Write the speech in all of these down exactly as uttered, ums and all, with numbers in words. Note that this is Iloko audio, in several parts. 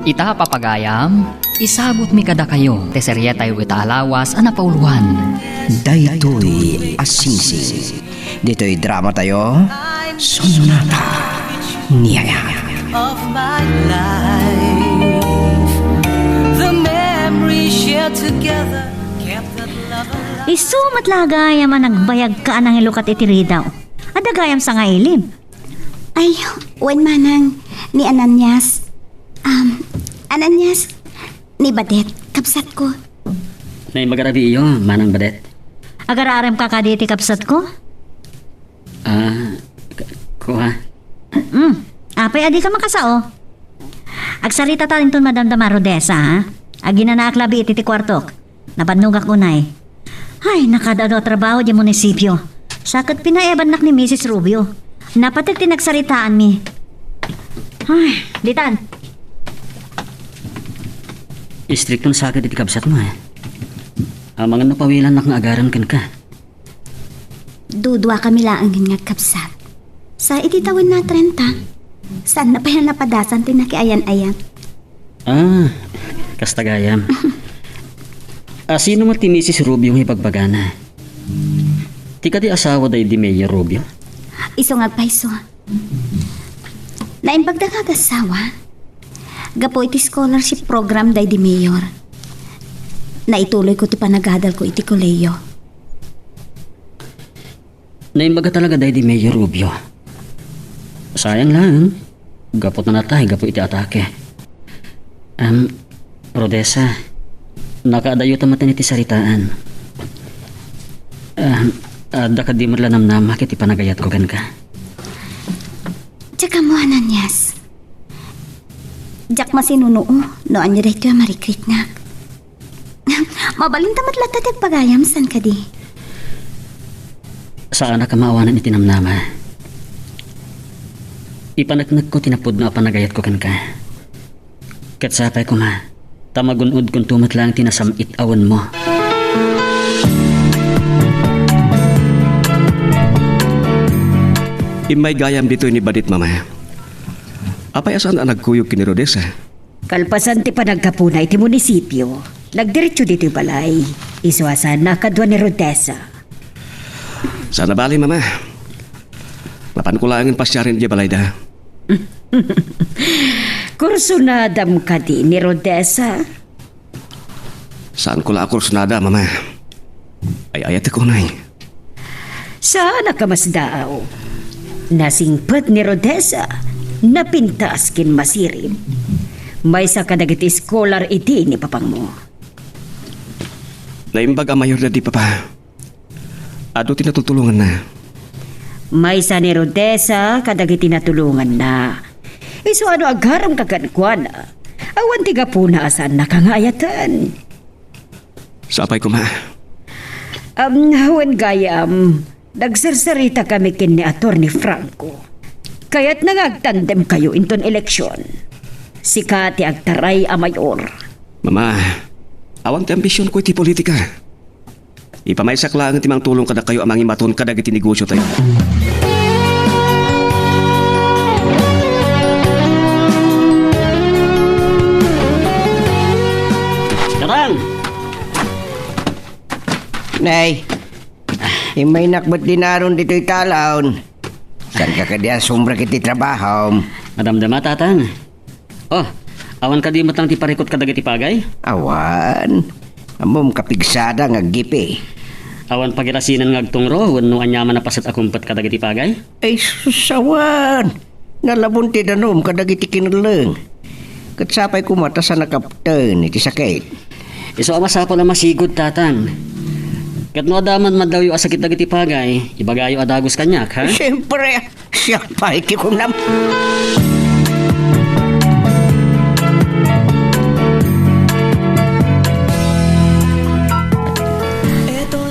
Ita, papagayam, isagutmi kadakayo ti serietayo ita a lawas a napauluan, Daytoy a Singsing. Ditoy dramatayo, Sonata ni Yaya. Of my life. The memory shared together kept that love alive. Isu met la gayam a nagbayagka a nangilukat iti ridaw. Adda gayam sangailim. Ay, wen manang, ni Ananias. Um, Ananias, ni Badet, kabsatko. Naimbag a rabii, manang Badet. Agar-aremka kadi iti kabsatko? Ah, k-, kua. Hmm, apay a dika makasao? Agsaritata inton madamdama, Rodessa, ha? Aginanaak labi iti ti kuartok. Nabannogak unay. Ay, nakaad-adu a trabaho di munisipio. Sa ket pinayabannak ni Misis Rubio. Napateg ti nagsaritaanmi. Ay, ditan. Istrikton sa ket iti kabsatmo, eh. Amangan no pawilannak nga agaran kenka. Duduakami laengen nga agkabsat. Sa iti tawenna a trenta, saanna pay a napadasan ti nakiayan-ayat. Ah, kasta gayam. A, sino met ti Misis Rubio nga ibagbagana? Ti kadi asawa daydi Mayor Rubio? Isu nga agpayso. Naimbagda nga agassawa. Gapu iti scholarship program daydi Mayor, naituloyko ti panagadalko iti kolehiyo. Naimbaga talaga daydi Mayor Rubio. Sayang lang. Gapu ta natay, gapu iti atake. Am, Rodessa, nakaadayo ta maten iti saritaan. Am, adda kadi met la namnamak iti panagayatko kenka? Diak ammo, Ananias. Diak masinunuo no ania daytoy a marikriknak. Mabalinta met latta ti agpagayam, saan kadi? Saanak a maawanan iti namnama. Ipaneknekko ti napudno a panagayatko kenka. Ket sapay koma, ta magun-odkonto met laeng ti nasam-it a wenmo. Immay gayam ditoy ni Badet, Mama. Apay a saan a nagkuyog ken ni Rodessa? Kalpasan ti panagkapuna iti munisipio, nagdiretso ditoy balay. Isu a saanna a kadua ni Rodessa. Saan a bale, Mama. Mapanko laengen pasiaren idiay balayda. Kursunadam kadi ni Rodessa? Saanko la a kursunada, Mama. Ay-ayatek unay. Saan a kamasdaaw. Nasingpet ni Rodessa, napintas ken masirib. Maysa kadagiti scholar idi ni papangmo. Naimbag a mayor daydi papa. Adu ti natultulonganna. Maysa ni Rodessa kadagiti natulonganna. Isu a no agaremka kenkuana, awan ti gapuna a saannaka nga ayaten. Sapay koma. Am, wen gayam, nagsarsaritakami ken ni Attorney Franco. Kayatna nga agtandemkayo inton eleksion. Sika ti agtaray a mayor. Mama, awan ti ambisionko iti politika. Ipamaysak laeng ti mangtulong kadakayo a mangimaton kadagiti negosyotayo. Tatang! Nay, immaynak met dinaron ditoy talaon. Saanka kadi a sumrek iti trabahom? Madamdama, Tatang. Oh, awan kadi met lang ti parikut kadagiti pagay? Awan. Ammom, kapigsada nga aggipi. Awan pagirasinan nga agtungro wenno aniaman a paset a kumpet kadagiti pagay? Ay sus, awan. Nalabon ti danum kadagiti kinelleng. Ket sapay koma ta saan a kapten iti sakit. Isu a masapul a masigud, Tatang. Ket no adda man madawyo a sakit dagiti pagay, ibagayo a dagus kaniak, ha? Siempre, siak pay ti kunam.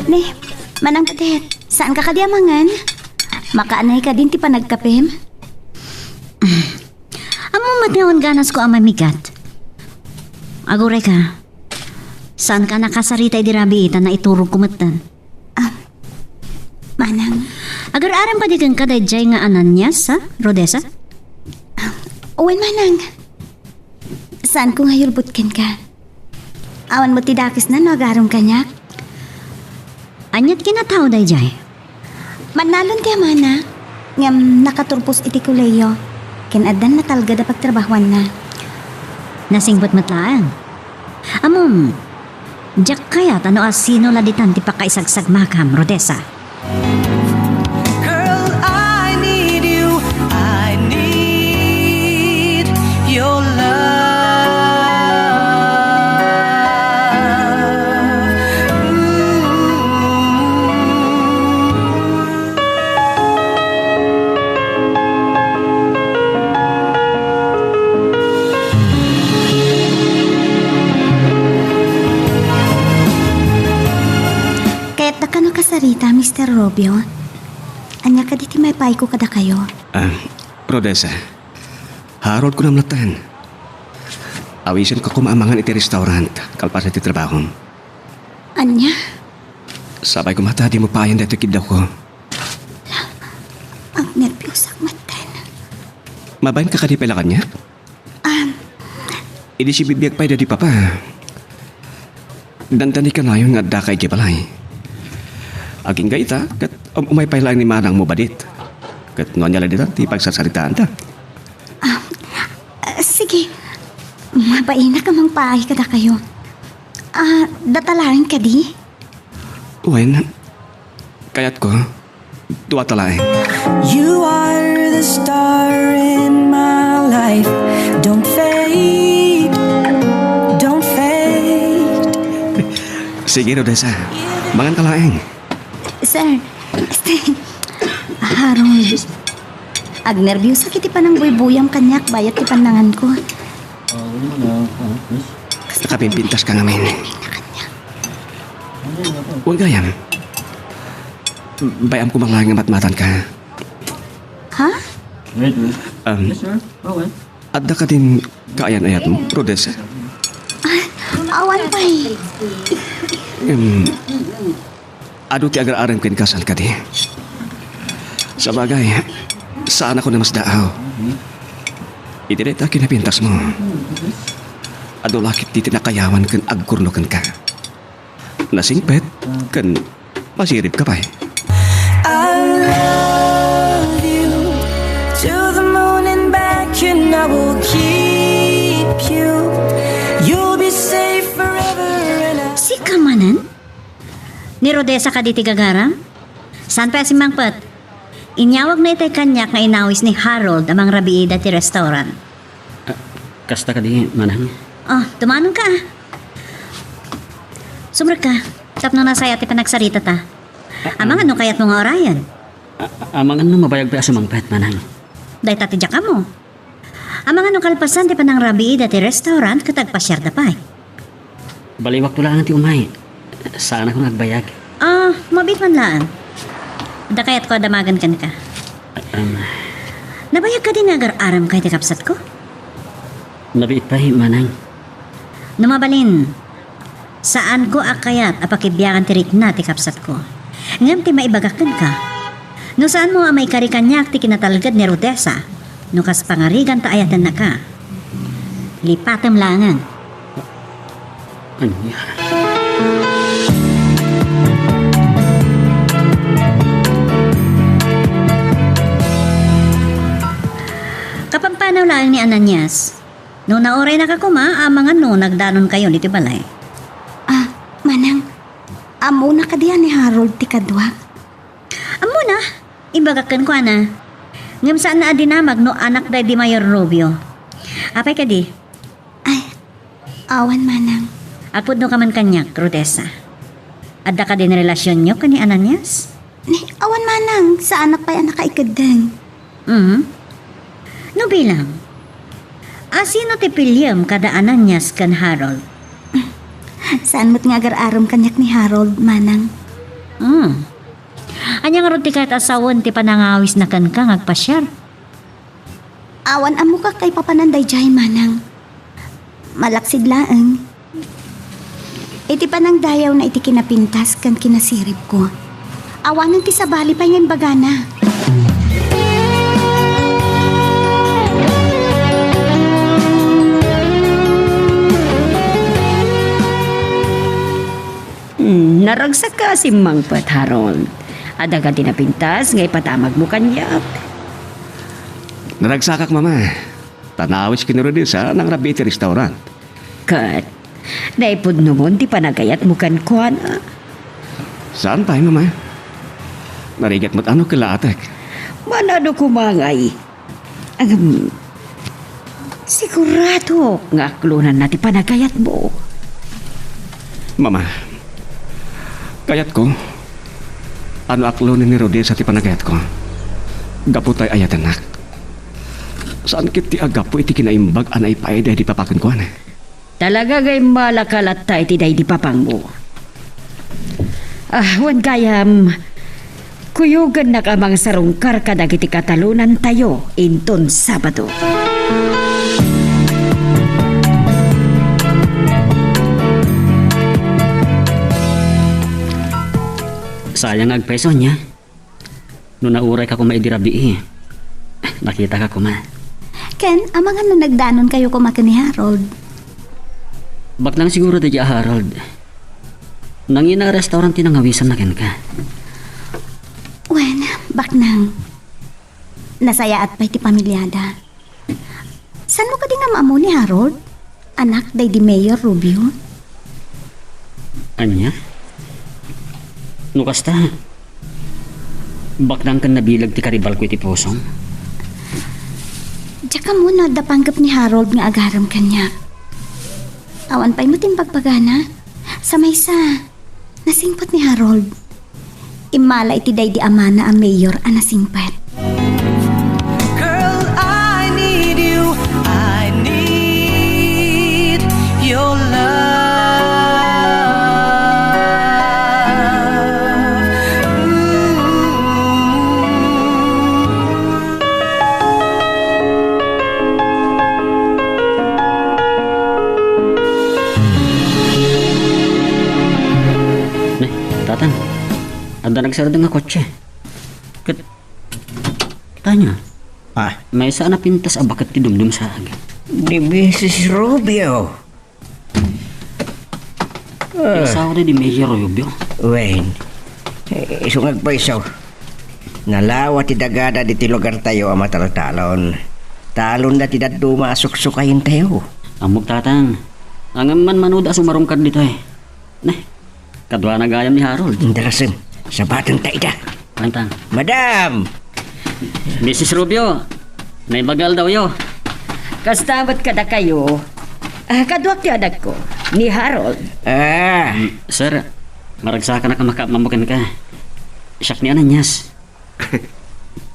Ni, Manang Badet, saanka kadi a mangan? Makaanay kadin ti panagkapem? Ammom met nga awan ganasko a mamigat. Agurayka, saanka a nakasarita idi rabii ta naiturogko metten. Ah, Manang. Agar-arem kadi kenka daydiay nga Ananias, ha, Rodessa? Ah, wen, Manang. Saanko nga yulbod kenka. Awan met ti dakesna no agaram kaniak. Ania ti kinatao daydiay? Mannalon ti amana, ngem nakaturpos iti kolehiyo, ken addan natalged a pagtrabahoanna. Nasingbet met laeng. Ammom, diak kayat a no asino la ditan ti pakaisagsagmakam, Rodessa. Girl, I need you. I need your love. Ooh. Kayatda kano kasarita, Mister Rubio? Ania kadi ti maipaayko kadakayo? Ah, Rodessa, Harold, kunam latten. Awisenka koma amangan iti restaurant kalpasan ti trabahom. Ania? Sapay koma ta dimo paayen daytoy kiddawko. Agnerbiusak metten. Mabainka kadi pay la kaniak? Ah. Idi sibibiag pay daydi papa, dandani kanayon nga addaka idiay balay. Agingga ita, ket um-, umay pay laeng ni manangmo badit. Ket no ania la ditan ti pagsarsaritaanda. Ah, ah, sige. Mabainak a mangpaay kadakayo. Ah, data laeng kadi? Wen, kayatko, duata laeng. You are the star in my life. Don't fade, don't fade. Sige, Rodessa. Mangan ka laeng. Sir, este, Harold. Agnerbiusak iti panangbuybuyam kaniak bayat ti pannanganko. Ah, wala na. Ah, yes. Nakapimpintas ka ngamin. Wen gayam. Bay-am koma laeng nga matmatanka. Ha? Wait, wait. Um, Yes, sir. Okay. Adda kadin kaayan-ayatmo, Rodessa? Ah, awan pay. Em, adu ti agar-arem kenka, saan kadi? Sabagay, saanakon a masdaaw. Iti dayta kinapintasmo, adu la ketdi ti nakayawan ken agkurno kenka. Nasingpet ken masiribka pay. I love you to the moon and back, and I will keep you. You'll be safe forever, and I Sika manen? Ni Rodessa kadi ti gagaram? Saan pay a simmangpet? Inyawagna itay kaniak nga inawis ni Harold a mangrabiida ti restaurant. Ah, kasta kadi, manang? Oh, tumanongka, ah. Sumrekka, tapno nasayaat ti panagsaritata. Ah, ah. Amangan no kayatmo nga urayen. Ah, ah, amangan no mabayag pay a sumangpet, manang. Dayta ti diak ammo. Amangan no kalpasan ti panangrabiida ti restaurant ket agpasiarda pay. Baliwakto laeng ti umay. Saanakon nga agbayag. Ah, mabiit man laeng. Adda kayatko a damagen kenka. Um. Nabayag kadi nga agar-arem kay ti kabsatko? Nabiit pay, manang. No mabalin, saanko a kayat a pakibiangan ti rikna ti kabsatko. Ngem ti maibagak kenka, no saanmo a maikari kaniak ti kinatalged ni Rodessa, no kas pangarigan ta ayatennaka, lipatem laengen. Ania? Kapampanaw laeng ni Ananias. No nauraynaka koma, amangan no nagdanonkayon iti balay. Ah, manang, ammona kadi a ni Harold ti kaduak? Ammona, imbagak kenkuana. Ngem saanna a dinamag no anak daydi Mayor Rubio. Apay kadi? Ay, awan, manang. Agpudnoka man kaniak, Rodessa. Adda kadin relasionyo ken ni Ananias? Ni, awan, manang, saanak pay a nakaikeddeng. Mhm. No bilang, asino ti piliem kada Ananias ken Harold? Saan met nga agar-arem kaniak ni Harold, manang. Hmm. Ania ngarud ti kayat a sawen ti panangawisna kenka nga agpasiar? Awan ammoka kaipapanan daydiay, manang. Malaksid laeng, iti panangdayawna iti kinapintas ken kinasiribko, awanen ti sabali pay nga imbagana. Naragsak ka a simmangpet, Harold. Adda kadi napintas nga ipadamagmo kaniak? Naragsakak, Mama. Ta naawis ken ni Rodessa a nangrabii iti restaurant. Ket naipudnomon ti panagayatmo kenkuana? Saan pay, Mama. Narigat met a no ket laatek. Manado koma ngay. Ngem, siguradok nga aklonanna ti panagayatmo. Mama, kayatko a no aklonen ni Rodessa ti panagayatko, gapu ta ay-ayatennak. Saan ket ti a gapu iti kinaimbag a naipaayda idi papa kenkuana. Talaga nga immalaka latta iti daydi papangmo. Ah, wen gayam, kuyogennak a mangsarungkar kadagiti katalonantayo inton Sabado. Sayang nga agpayso ania. No naurayka koma idi rabii, nakitaka koma. Ken, amangan no nagdanonkayo koma ken ni Harold? Baknang siguro daydi a Harold. Nangina a restaurant ti nangawisanna kenka. Wen, baknang. Nasayaat pay ti pamiliada. Saanmo kadi nga am-ammo ni Harold? Anak daydi Mayor Rubio? Ania? No kasta, baknang ken nabileg ti karibalko iti pusom. Diak ammo no adda panggep ni Harold nga agarem kaniak. Awan pay met imbagbagana. Sa maysa, nasingpet ni Harold. Immala iti daydi amana a mayor a nasingpet. Girl, I need you. I need your love. Ooh. Ne, Tatang. Adda nagsardeng nga kotse. Ket, tanya. Ah. Maysa a napintas a baket ti dumdumsaag. Ni Misis Rubio. Ah. Ti asawa daydi Mayor Rubio. Wen, eh, isu nga agpayso. Nalawa ti dagada ditoy lugartayo a mataltalon. Talonda ti dadduma a suksukayentayo. Ammok, Tatang. Ngem manmanuda a sumarungkar ditoy. Ne, kaduana gayam ni Harold. Indarasem, sabatenta ida. Tatang. Madam! Misis Rubio, naimbag nga aldawyo. Kasta met kadakayo. Ah, kaduak ti anakko, ni Harold. Ah. Mm, sir, maragsakanak a makaammo kenka. Siak ni Ananias.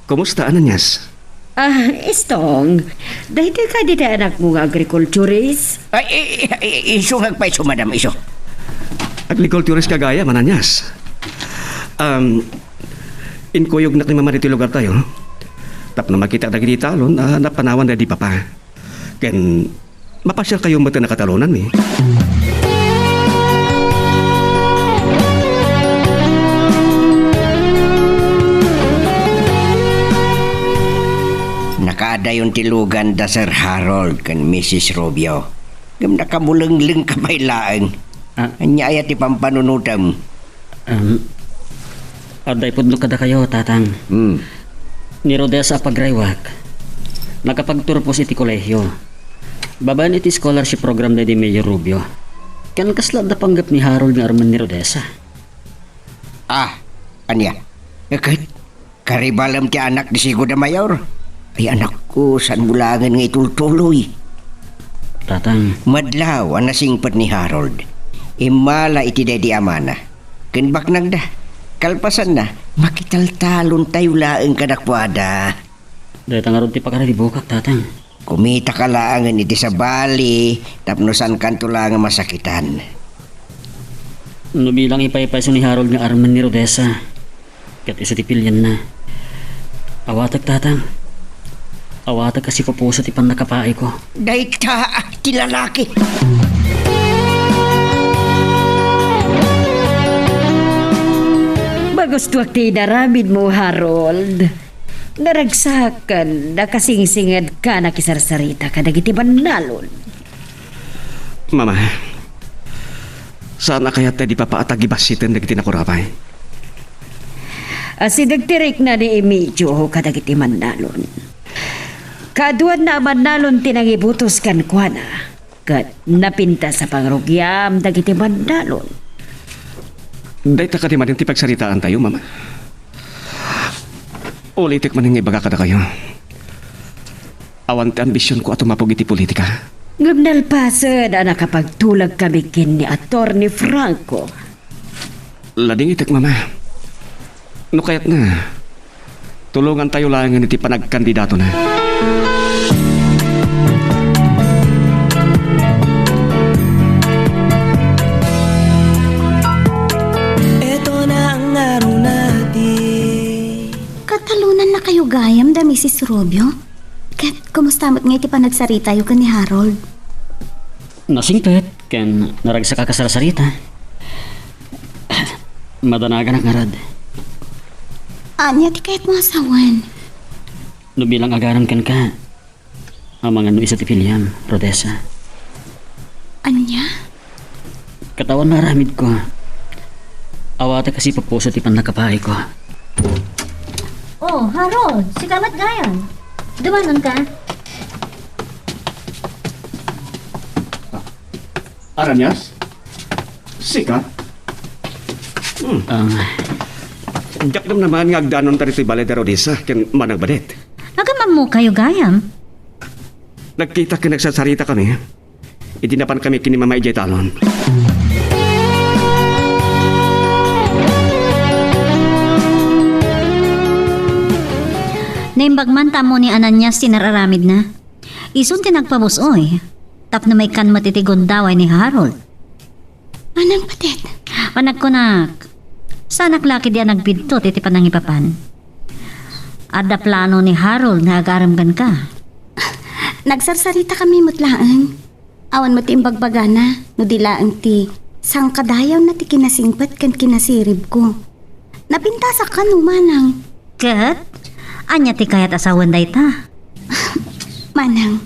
Kumusta, Ananias? Ah, Istong, daytoy kadi ti anakmo nga agrikulturist? Ay, i-, i-, i-, isu nga agpayso, madam, isu. Agrikulturist ka gayam, Ananias. Um, inkuyognak ni Mama ditoy lugartayo. Tapno makita dagiti talon a napanawan daydi Papa. Ken mapasiarkayo met a nakatalonanmi. Nakaadayon ti lugan da Sir Harold ken Misis Rubio. Ngem nakamulenglengka pay laeng. Ah. Ania aya ti pampanunotem? Um, adda ipudno kadakayo, Tatang. Hmm. Ni Rodessa a pagraywak, nakapagturpos iti kolehio. Babaen iti scholarship program daydi Mayor Rubio. Ken kasla adda panggep ni Harold nga armen ni Rodessa. Ah, ania? Ket karibalem ti anak ni Sigo da Mayor? Ay, anakko, saanmo laengen nga itultuloy? Tatang. Madlaw a nasingpet ni Harold. Immala iti daydi amana ken baknangda. Kalpasanna, makitaltalontayo laeng kadakuada. Dayta ngarud ti pakaribukak, Tatang. Kumitaka laengen iti sabali tapno saankanto laeng a masakitan. No bilang ipaypayso ni Harold nga armen ni Rodessa, ket isu ti pilienna. Awatek, Tatang. Awatek a sipupuso ti pannakapaayko. Dayta ti lalaki. Magustuak ti inaramidmo, Harold. Naragsak ken nakasingsinged ka nakisarsarita kadagiti bannalon. Mama, Saan a kayat ta idi papaatag ibassiten dagiti nakurapay? Asideg ti rikna ni Emilio kadagiti mannalon. Kaaduanna a mannalon ti nangibutos kenkuana, ket napintas a pangrugiam dagiti mannalon. Dayta kadi manen ti pagsaritaantayo, Mama? Ulitek manen nga ibaga kadakayo. Awan ti ambisionko a tumapog iti politika. Ngem nalpasen a nakapagtulagkami ken ni Attorney Franco. Ladingitek, Mama. No kayatna, tulongantayo laengen iti panagkandidatona. Eto na ang araw natin. Katalonannakayo gayam da Misis Rubio? Ket kumusta met ngay ti panagsaritayo ken ni Harold? Nasingpet ken naragsak a kasarsarita. Madanaganak ngarud. Ania ti kayatmo a sawen? No bilang agaram kenka, amangan no isu ti piliam, Rodessa. Ania? Ket awan nga aramidko. Awatek a sipupuso ti pannakapaayko. Oh, Harold, sika met gayam. Dumanonka? Ananias? Sika? Hmm. Ah. Diak namnamaen nga agdanonta ditoy balay da Rodessa ken Manang Badet. Agam-ammokayo gayam? Nagkita ken nagsarsaritakami idi napankami ken ni Mama idiay talon. Naimbag man ta ammo ni Ananias ti nar-aramidna. Isun ti nagpabus-oy tapno maikkan met iti gundaway ni Harold. Manang Badet. Panagkunak, saanak la ketdi a nagbidtot iti panangipapan. Adda plano ni Harold nga agarem kenka. Nagsarsaritakami met laeng. Awan met ti imbagbagana no di laeng ti sangkadayawna ti kinasingpet ken kinasiribko. Napintasak kano, Manang. Ket? Ania ti kayat a sawen dayta? Manang,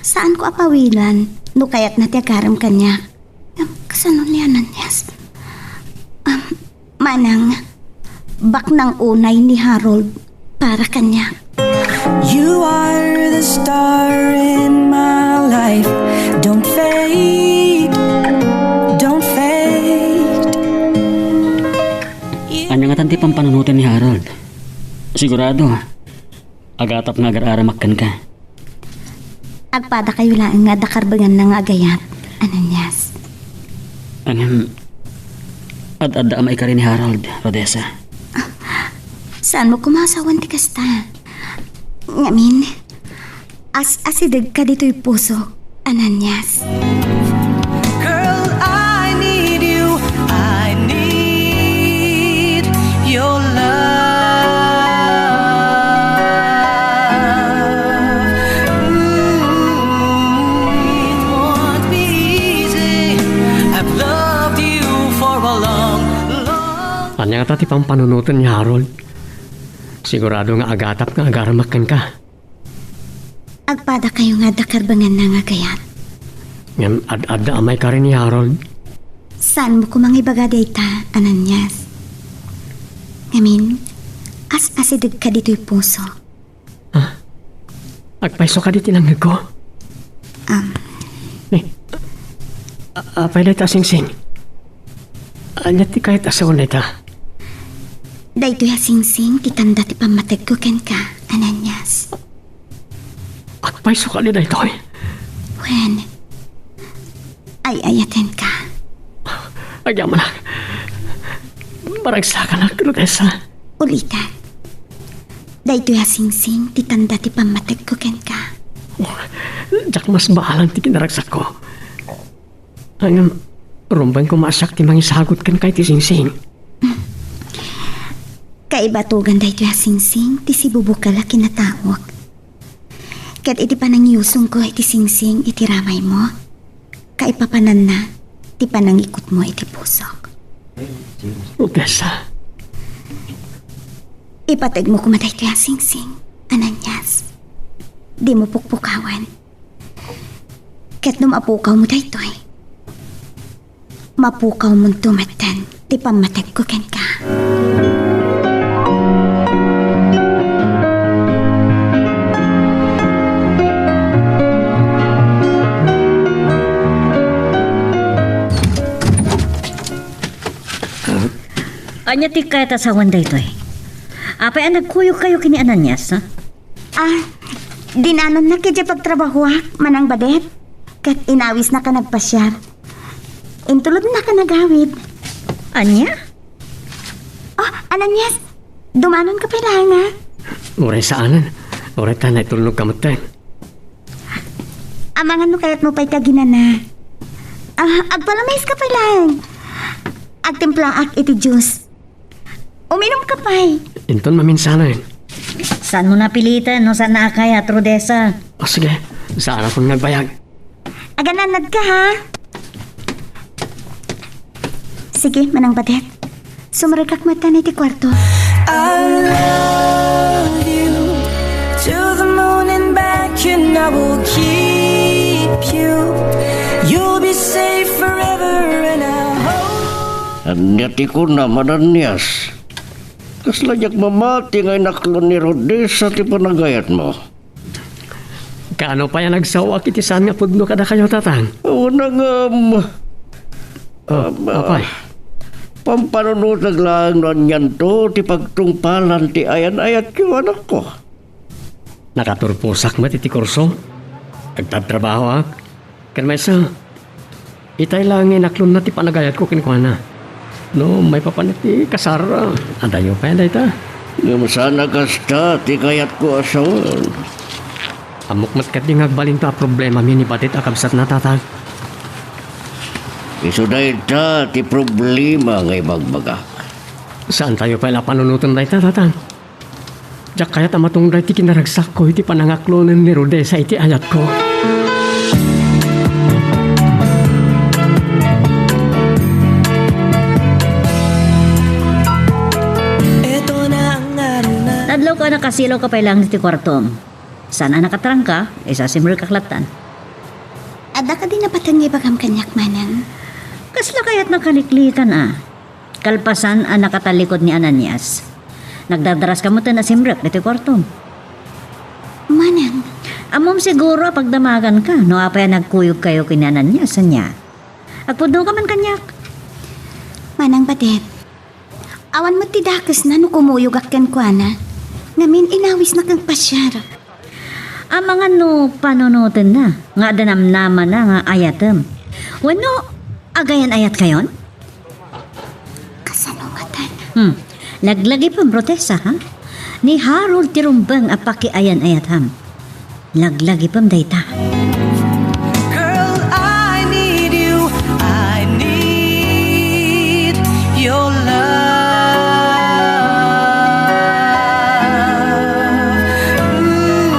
saanko a pawilan no kayatna ti agarem kaniak. Ngem kasano ni Ananias? Am, Manang, baknang unay ni Harold para kaniak. You are the star in my life. Don't fade, don't fade. Ania ngatan ti pampanunoten ni Harold? Sigurado, agatap nga agar-aramak kenka. Agpadakayo laeng nga adda karbenganna nga agayat, Ananias. Ngem, ad-adda a maikari ni Harold, Rodessa. Saanmo koma a sawen ti kasta. Ngamin, as-asidegka ditoy pusok, Ananias. Girl, I need you. I need your love. Ooh, it won't be easy. I've loved you for a long, long. Ania ngata ti pampanunoten ni Harold? Sigurado nga agatap nga agaramak kenka. Agpadakayo nga adda karbenganna nga agayat. Ngem ad-adda a maikari ni Harold. Saanmo koma nga ibaga dayta, Ananias. Ngamin, as-asidegka ditoy puso. Ah? Agpayso kadi ti nangngegko? Am. Ni, a-, apay dayta a singsing? Ania ti kayat a sawen dayta? Daytoy a singsing ti tanda ti pammategko kenka, Ananias. Agpayso kadi daytoy? Wen, ay-ayatenka. Agyamanak. Maragsakanak, Rodessa. Ulitek. Daytoy a singsing ti tanda ti pammategko kenka. Oh, diak masbaalan ti kinaragsakko. Ngem, rumbeng koma a siak ti mangisagut kenka iti singsing. Kaibatugan daytoy a singsing ti sibubukel a kinataok. Ket iti panangiyusongko iti singsing iti ramaymo, kaipapananna ti panangikutmo iti pusok. Odessa. Ipategmo koma daytoy a singsing, Ananias. Dimo pukpukawen. Ket no mapukawmo daytoy, Mapukawmonto metten ti pammategko kenka. Ania ti kayat a sawen daytoy? Apay a nagkuyogkayo ken ni Ananias, ha? Ah, dinanonnak idiay pagtrabahoak, Manang Badet. Ket inawisnak a nagpasiar. Intulodnak a nagawid. Ania? Oh, Ananias, dumanonka pay laeng, a? Uray saanen. Uray ta naitulnogka metten. Amangan no kayatmo pay ti aginana. Ah, agpalamaeska pay laeng. Agtimplaak iti juice. Uminumka pay. Inton maminsanen. Saanmo napiliten no saanna a kayat, Rodessa. O, sige. Saanakon nagbayag. Aganannadka, ha? Sige, Manang Badet. Sumrekak metten iti kuarto. I love you to the moon and back, and I will keep you. You'll be safe forever, and I hope. Ania ti kunam, Ananias? Kasla diak mamati nga inaklon ni Rodessa ti panagayatmo. Kaano pay a nagsaoak iti saan nga pudno kadakayo, Tatang? Awan a ngem. Ah, apay? Pampanunotek laeng no anianto ti pagtungpalan ti ayan-ayatyo, anakko. Nakaturposak met iti kurso. Agtatrabahoak. Ken maysa, itay laeng nga inaklonna ti panagayatko kenkuana. No maipapan iti kasar, adayo pay dayta. Ngem saan a kasta ti kayatko a sawen. Ammok met ketdi nga agbalinto a problemami ni Badet a kabsatna, Tatang. Isu dayta ti problema nga ibagbagak. Saantayo pay la panunoten dayta, Tatang? Diak kayat a matungday ti kinaragsakko iti panangaklonen ni Rodessa iti ayatko. Nadlawka a nakasilawka pay laeng iti kuartom. Saan a nakatrangka, isasimrekak lattan. Adda kadi napaten nga ibagam kaniak, Manang? Kasla kayat nakaliklitan a. Kalpasan a nakatallikud ni Ananias, nagdardaraska metten a simrek ditoy kuartom. Manang. Ammom siguro a pagdamaganka no apay a nagkuyogkayo ken ni Ananias, ania? Agpudnoka man kaniak. Manang Badet, awan met ti dakesna no kumuyogak kenkuana, ngamin inawisnak a nagpasiar. Amangan no panunotenna nga adda namnamana nga ayatem. Wenno, agayan-ayatkayon? Kasano ngaten? Hmm. Laglagipem, Rodessa, ha? Ni Harold ti rumbeng a pakiayan-ayatam. Laglagipem dayta. Girl, I need you. I need your love. Ooh.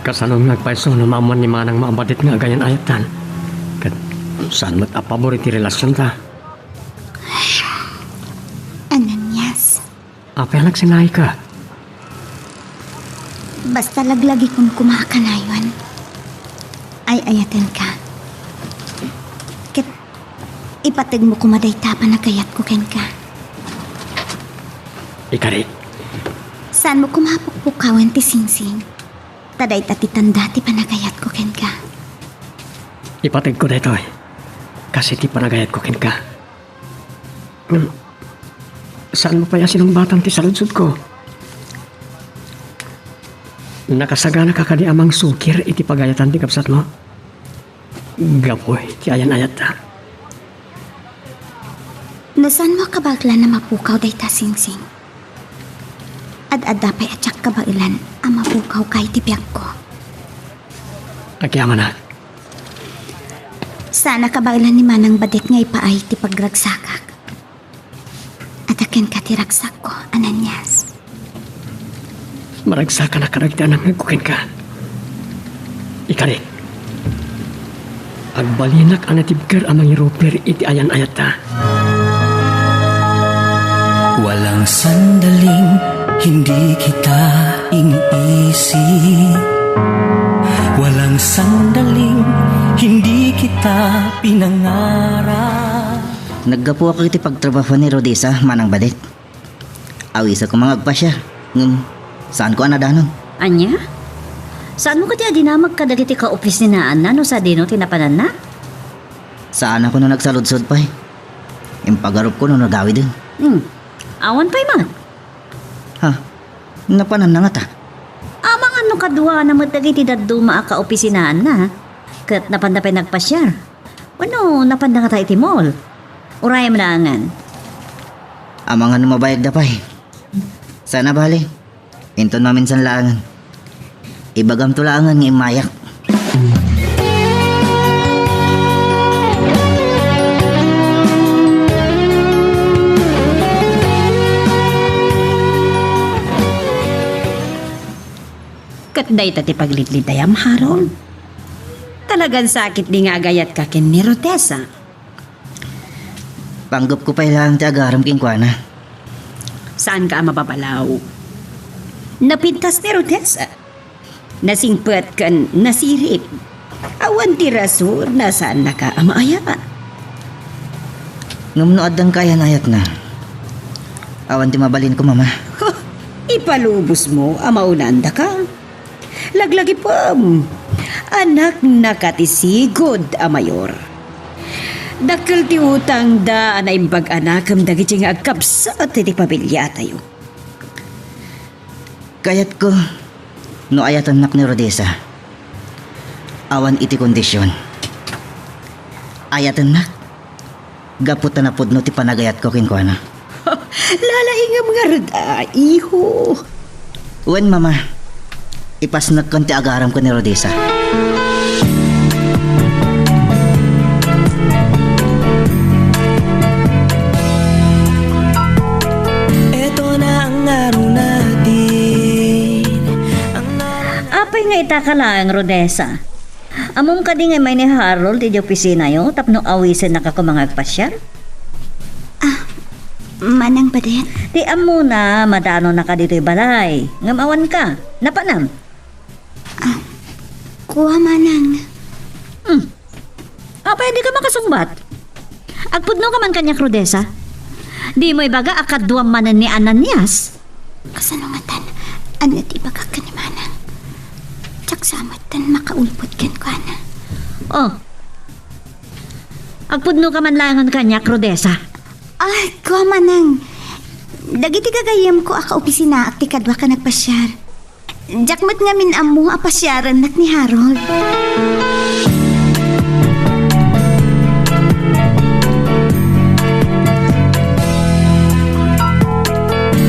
Kasano nga agpayso no maammuan ni Manang Badet nga agayan-ayattan? Ket saan met a pabor iti relasionta? Ananias. Apay a nagsinnaika? Basta laglagipem koma a kanayon. Ay-ayatenka. Ket ipategmo koma dayta a panagayatko kenka. Ikarik. Saanmo koma a pukpukawen ti singsing. Ta dayta ti tanda ti panagayatko kenka. Ipategko daytoy. Kas iti panagayatko kenka. Ngem, saanmo pay a sinungbatan ti saludsodko? Nakasaganaka kadi a mangsukir iti pagayatan ti kabsatmo? Gapu iti ayan-ayatta. No saanmo a kabaelan a mapukaw dayta singsing, ad-adda pay a diak kabaelan a mapukaw ka iti biagko. Agyamanak. Saan a kabaelan ni Manang Badet nga ipaay ti pagragsakak. Adda kenka ti ragsakko, Ananias. Maragsakanak kadagiti anangngegko kenka. Ikarik. Agbalinak a natibker a mangiruper iti ayan-ayatta. Walang sandaling hindi kita iniisip. Walang sandaling hindi kita pinangarap. Naggapuak iti pagtrabahuan ni Rodessa, Manang Badet. Awisenko nga agpasiar, ngem saanko a nadanon. Ania? Saanmo kadi a dinamag kadagiti kaopisinaanna no sadino ti napananna? Saanko no nagsaludsod pay. Impagarupko no nagawiden. Hmm. Awan pay man. Ha? Napananna ngata? Amangan no kaduana met dagiti dadduma a kaopisinaanna, ket napanda pay nagpasiar. Wenno napanda ngata iti mall? Urayem laengen. Amangan no mabayagda pay. Saan a bale. Inton maminsan laengen. Ibagamto laengen nga immayak. Ket dayta ti paglidlidayam, Harold? Talagan sakit di nga agayatka ken ni Rodessa. Panggepko pay laeng ti agarem kenkuana. Saanka a mababalaw? Napintas ni Rodessa. Nasingpet ken nasirit. Awan ti rason a saannaka a maayat. Ngem no addan kaayan-ayatna, awan ti mabalinko, Mama. Huh, ipalubosmo a maunandaka. Laglagipem, anaknaka ti sigud a mayor. Dakkel ti utangda a naimbag a nakem dagiti nga agkabsat iti pamiliatayo. Kayatko no ayatennak ni Rodessa. Awan iti kondision. Ayatennak gapu ta napudno ti panagayatko kenkuana. Lalaingem ngarud a, iho. Wen, Mama, ipasnekkan ti agarem ken ni Rodessa. Eto na ang araw natin. Apay nga itaka laeng, Rodessa? Ammom kadi nga immay ni Harold idiay opisinayo tapno awisennaka koma nga agpasiar? Ah, Manang Badet. Ti ammona, madanonnaka ditoy balay. Ngem awanka. Napanam? Ah, kua, Manang. Hmm. Apay a dika makasungbat? Agpudnoka man kaniak, Rodessa? Dimo ibaga a kaduam manen ni Ananias? Kasano ngatan? Ania ti ibagak ken ni Manang? Diak sa metten makaulbod kenkuana. Oh. Agpudnoka man laengen kaniak, Rodessa. Ay, kua, Manang. Dagiti gagayyemko a kaopisinaak ti kaduak a nagpasiar. Diak met ngamin ammo a pasiarennak ni Harold.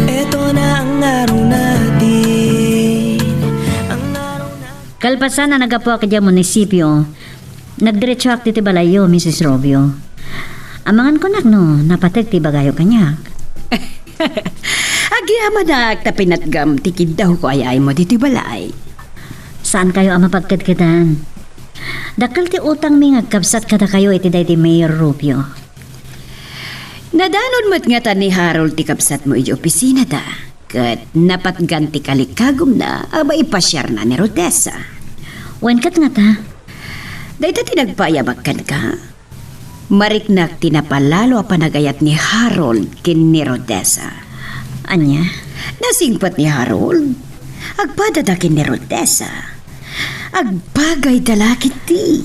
Eto na ang araw natin. Ang araw natin. Kalpasan a naggapuak idiay munisipio, nagdiretsoak ditoy balayyo, Misis Rubio. Amangan kunak no napateg ti ibagayo kaniak. Agyamanak ta pinatgam ti kiddawko a yaaymo ditoy balay. Saankayo a mapagkedkedan. Dakkel ti utangmi nga agkabsat kadakayo iti daydi Mayor Rubio. Nadanon met ngata ni Harold ti kabsatmo idiay opisinada, ket napatgan ti kalikagumna a maipasiarna ni Rodessa. Wen ket ngata? Dayta ti nagpaayamak kenka. Mariknak ti napalalo a panagayat ni Harold ken ni Rodessa. Ania? Nasingpet ni Harold. Agpadada ken ni Rodessa. Agbagayda la ketdi.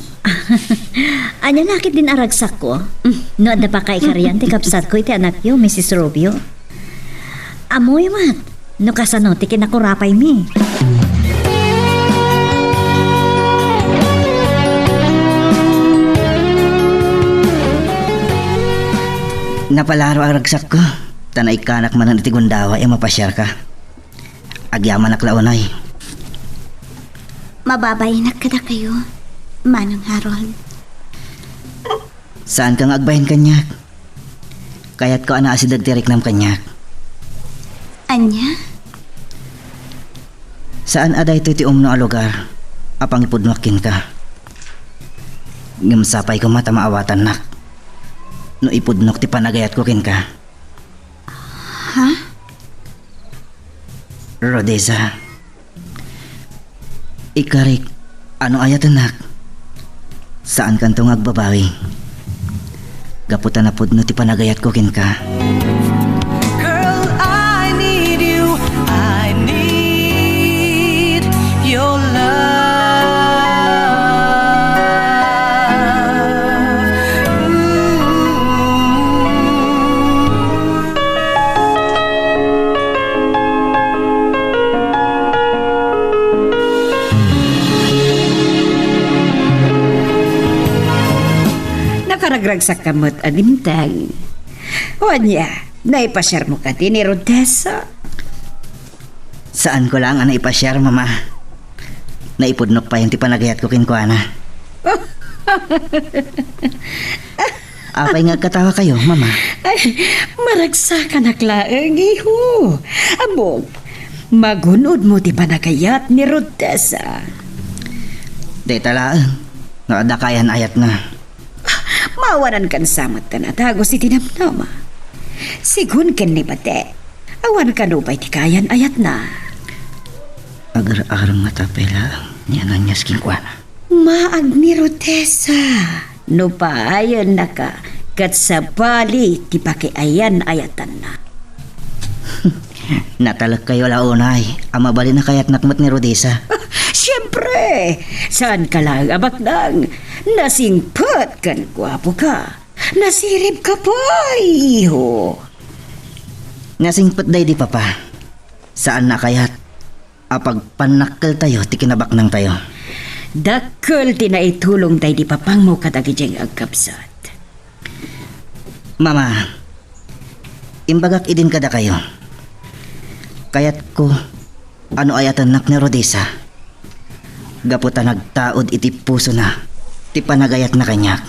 Ania la ketdin a ragsakko? Mm. No adda pakaikarian ti kabsatko iti anakyo, Misis Rubio. Ammoyo met no kasano ti kinakurapaymi. Napalalo a ragsakko, ta naikkanak manen iti gundaway a mapasiarka. Agyamanak la unay. Mababainak kadakayo, Manong Harold. Saanka nga agbain kaniak? Kayatko a naasideg ti riknam kaniak. Ania? Saan a daytoy ti umno a lugar a pangipudnoak kenka. Ngem sapay koma ta maawatannak no ipudnok ti panagayatko kenka. Ha? Rodessa, ikarik a no ayatennak, saankanto nga agbabawi. Gapu ta napudno ti panagayatko kenka. Girl, I need you. I need your love. Ooh. Nakaragragsakka met a dimteng. Ania, naipasiarmo kadi ni Rodessa? Saanko laeng a naipasiar, Mama. Naipudnok payen ti panagayatko kenkuana. Apay nga agkatawakayo, Mama? Ay, maragsakanak laeng, iho. Ammok, magun-odmo ti panagayat ni Rodessa. Dayta laeng nga adda kayan-ayatna. Mawanankan sa met ti nadagus iti namnama. Sigun ken ni Bate, awan kano pay ti kayan-ayatna. Agar-arem nga tapay laeng ni Ananias kenkuana. Maag ni Rodessa, no paayennaka ket sabali ti pakiayan-ayatanna. Natalekkayo la unay a mabalin a kayatnak met ni Rodessa. Siempre, saanka laeng a baknang. Nasingpet ken guapoka. Nasiribka pay, iho. Nasingpet daydi, Papa. Saanna a kayat a pagpannakkeltayo ti kinabaknangtayo. Dakkel ti naitulong daydi papangmo kadagiti agkabsat. Mama, imbagak idin kadakayo. Kayatko a no ayatennak ni Rodessa, gapu ta nagtaud iti pusona ti panagayatna kaniak.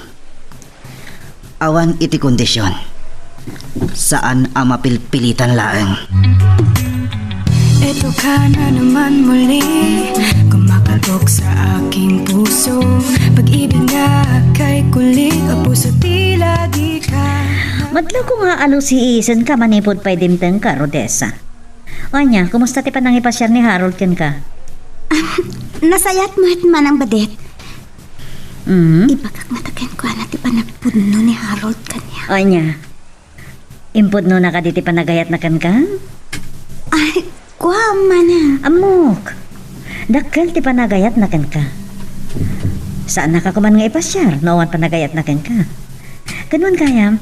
Awan iti kondision. Saan a mapilpilitan laeng. Ito ka na naman muli, kumakatok sa aking puso. Pag-ibig na kay kulit, o puso tila di ka. Madlaw ko nga alusiisenka manipud pay dimtengka, Rodessa. Ania, kumusta ti panangipasiar ni Harold kenka? Nasayaat met, Manang Badet. Mm. Ibagak ngata kenkuana ti panagpudno ni Harold kaniak. Ania, impudnona kadi ti panagayatna kenka? Ay, kua, Manang. Ammok, dakkel ti panagayatna kenka. Saannaka koman nga ipasiar no awan panagayatna kenka. Ken wen gayam,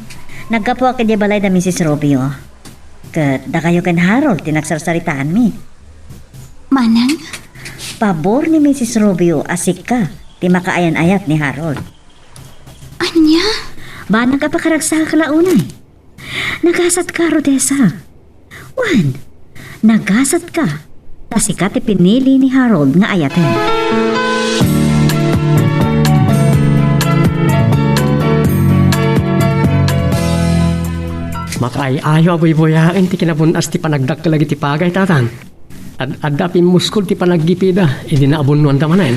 naggapuak idiay balay da Misis Rubio. Ket dakayo ken Harold ti nagsarsaritaanmi. Manang? Pabor ni Misis Rubio a sika ti makaayan-ayat ni Harold. Ania? Banag a pakaragsakak la unay. Nagasatka, Rodessa. Wen, nagasatka. Ta sika ti pinili ni Harold nga ayaten. Makaay-ayo a buybuyaen ti kinabun-as ti panagdakkel dagiti pagay, Tatang. Ad-, adda pimmuskol ti panaggipida idi naabunnoanda manen.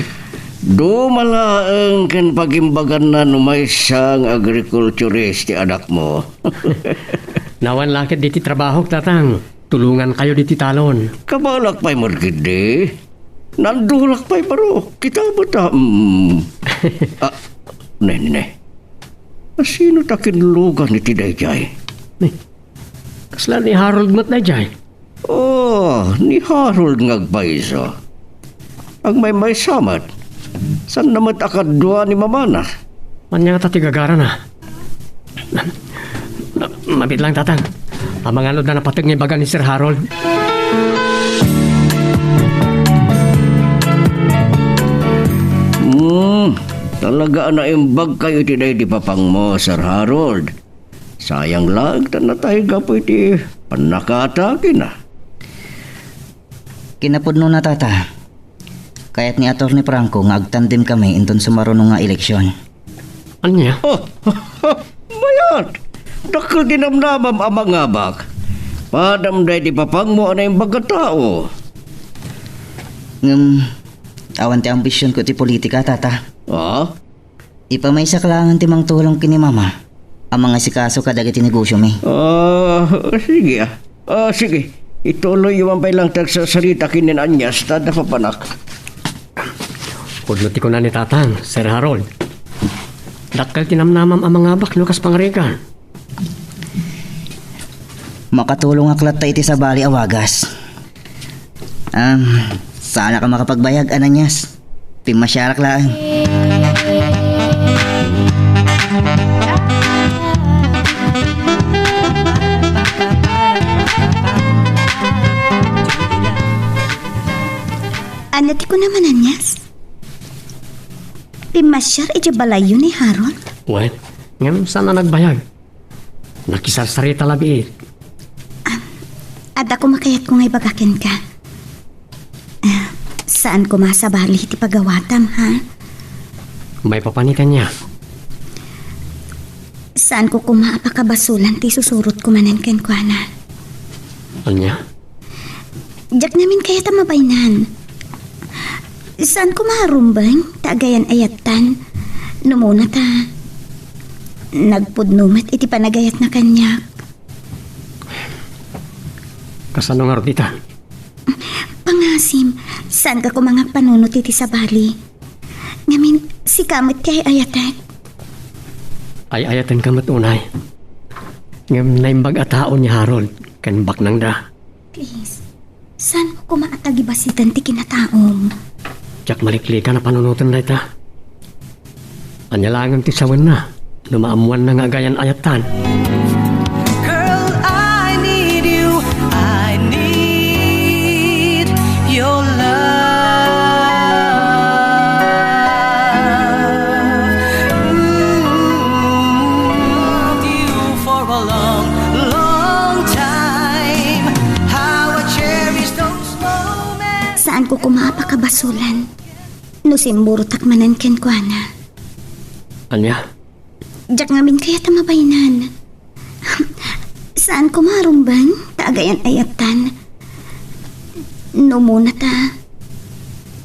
Duma laeng ken pagimbaganna no maysa nga agrikulturist ti anakmo. Nawan la ket diti trabahok, Tatang. Tulongankayo diti talon. Kabalak pay met ketdi. Nandulak pay baro. Kita met a, mm. Ah, nenne. Asino ta kinlugan iti daydiay? Ni, kasla ni Harold met daydiay? Oh, ni Harold nga agpayso. Agmaymaysa met. Saan na met a kadua ni mamana? Ania ngata ti gagarana? Na, mabit lang, Tatang. Amangan no adda napateg nga ibaga ni Sir Harold. Hmm, talaga a naimbag kayo iti daydi papangmo, Sir Harold. Sayang laeng ta natay gapu iti pannakaatakena. Kinapudnona, Tata. Kayat ni Attorney Franco nga agtandem kami inton sumaruno nga eleksion. Ania? Oh, mayat! Dakkel ti namnamam a mangabak. Padam daydi papangmo a naimbag a tao. Ngem, awan ti ambisionko iti politika, Tata. Ah? Ipamaysak laengen ti mangtulong ken ni Mama a mangasikaso kadagiti negosiomi. Ah, sige, ah. Ah, sige. Ituloyyo man pay laeng ti agsarsarita ken ni Añas ta adda papanak. Pudno ti kuna ni Tatang, Sir Harold. Dakkel ti namnamam a mangabak no kas pangarigan. Makatulongak latta iti sabali a wagas. Am, saanak a makapagbayag, Ananias. Pimmasiarak laeng. Ania ti kunam, Ananias? Pimmasiar idiay balayyo ni Harold? Wen, ngem saan a nagbayag. Nakisarsarita labiit. Ah, adda koma kayatko nga ibaga kenka. Ah, saan koma a sabali ti pagawatam, ha? Maipapan ita ania? Saanko koma a pakabasolan ti isusurotko manen kenkuana. Ania? Diak ngamin kayat a mabaynan. Saan koma a rumbeng ta agayan-ayattan. No muna ta, nagpudno met iti panagayatna kaniak. Kasano ngarud ita? Pangasim, saanka koma nga agpanunot iti sabali. Ngamin, sika met ti ay-ayatek. Ay-ayatenka met unay. Ngem naimbag a tao ni Harold ken baknangda. Please, saanmo koma a tagibasiten ti kinataom? Diak maliklikan a panunoten dayta. Ania laengen ti sawenna no maammoanna nga agayan-ayattan? Girl, I need you. I need your love. Ooh, loved you for a long, long time. How I cherish those moments. Saanko koma a pakabasolan no simmurotak manen kenkuana. Ania? Diak ngamin kayat a mabaynan. Saan koma a rumbeng ta agayan-ayattan. No muna ta,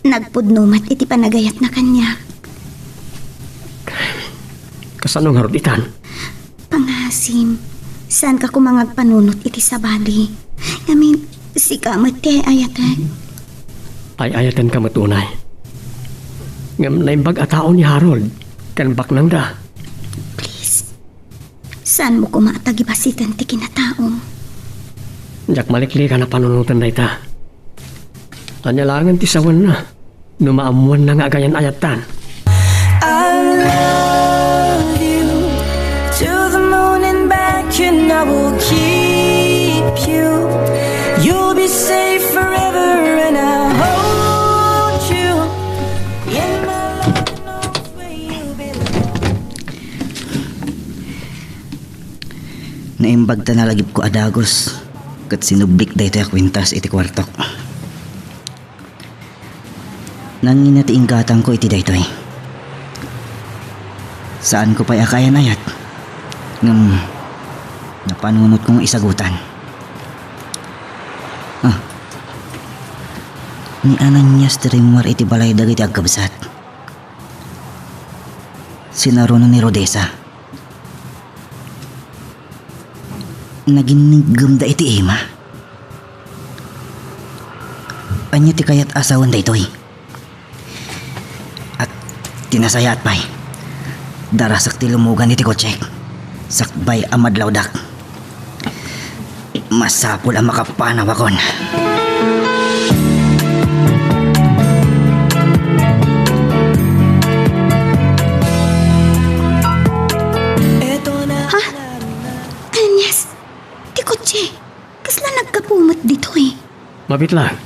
nagpudno met iti panagayatna kaniak. Kasano ngarud itan? Pangasim, saanka koma nga agpanunot iti sabali. Ngamin, sika met ti ay-ayatek. Ay-ayatenka met unay. Ngem naimbag a tao ni Harold ken baknangda. Please, saanmo koma a tagibasiten ti kinataom? Diak maliklikan a panunoten dayta. Ania laengen ti sawenna no maammoanna nga agayan-ayattan? I love you to the moon and back, and I will keep you. You'll be safe forever, and I'll hold you in my love. Naimbag ta nalagipko a dagus ket sinublik daytoy a kuentas iti kuartok. Nangina ti inggatangko iti daytoy. Saanko pay a kaayan-ayat, ngem napanunotko nga isagutan. Ah. Ni Ananias ti rimmuar iti balay dagiti agkabsat. Sinaruno ni Rodessa. Naginniggemda iti ima. Ania ti kayat a sawen daytoy? At ti nasayaat pay, darasek ti lumugan iti kotsek sakbay a madlawdak. Masapul a makapanawakon. Ha? Anyas, ti kotse. Kasla naggapu met ditoy? Mabitlang.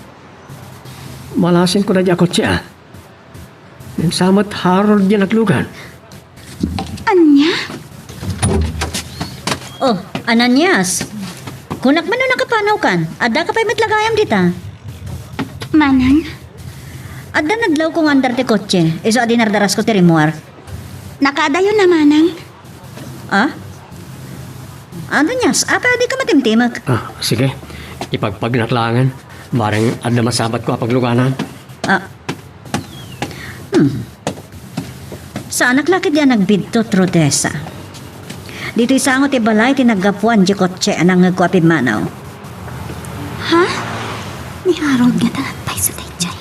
Malasinko daydi a kotse, a. Ngem sa met Harold diay naglugan. Ania? Oh, Ananias. Kunak man no nakapanawkan. Addaka pay met la gayam dita. Manang? Adda nadlawko nga andar ti kotse. Isu a dinardarasko ti rimmuar. Nakaadayon a, Manang. Ah? Ananias, apay a dika matimtimek? Ah, sige. Ipagpagnak laengen. Bareng adda masabatko a pagluganan. Ah. Hmm. Saanak la ketdi a nagbiddut, Rodessa. Ditoy sango ti balay ti naggapuan ti kotse a nangngegko a pimmanaw. Ha? Ni Harold ngata pay sa daydiay?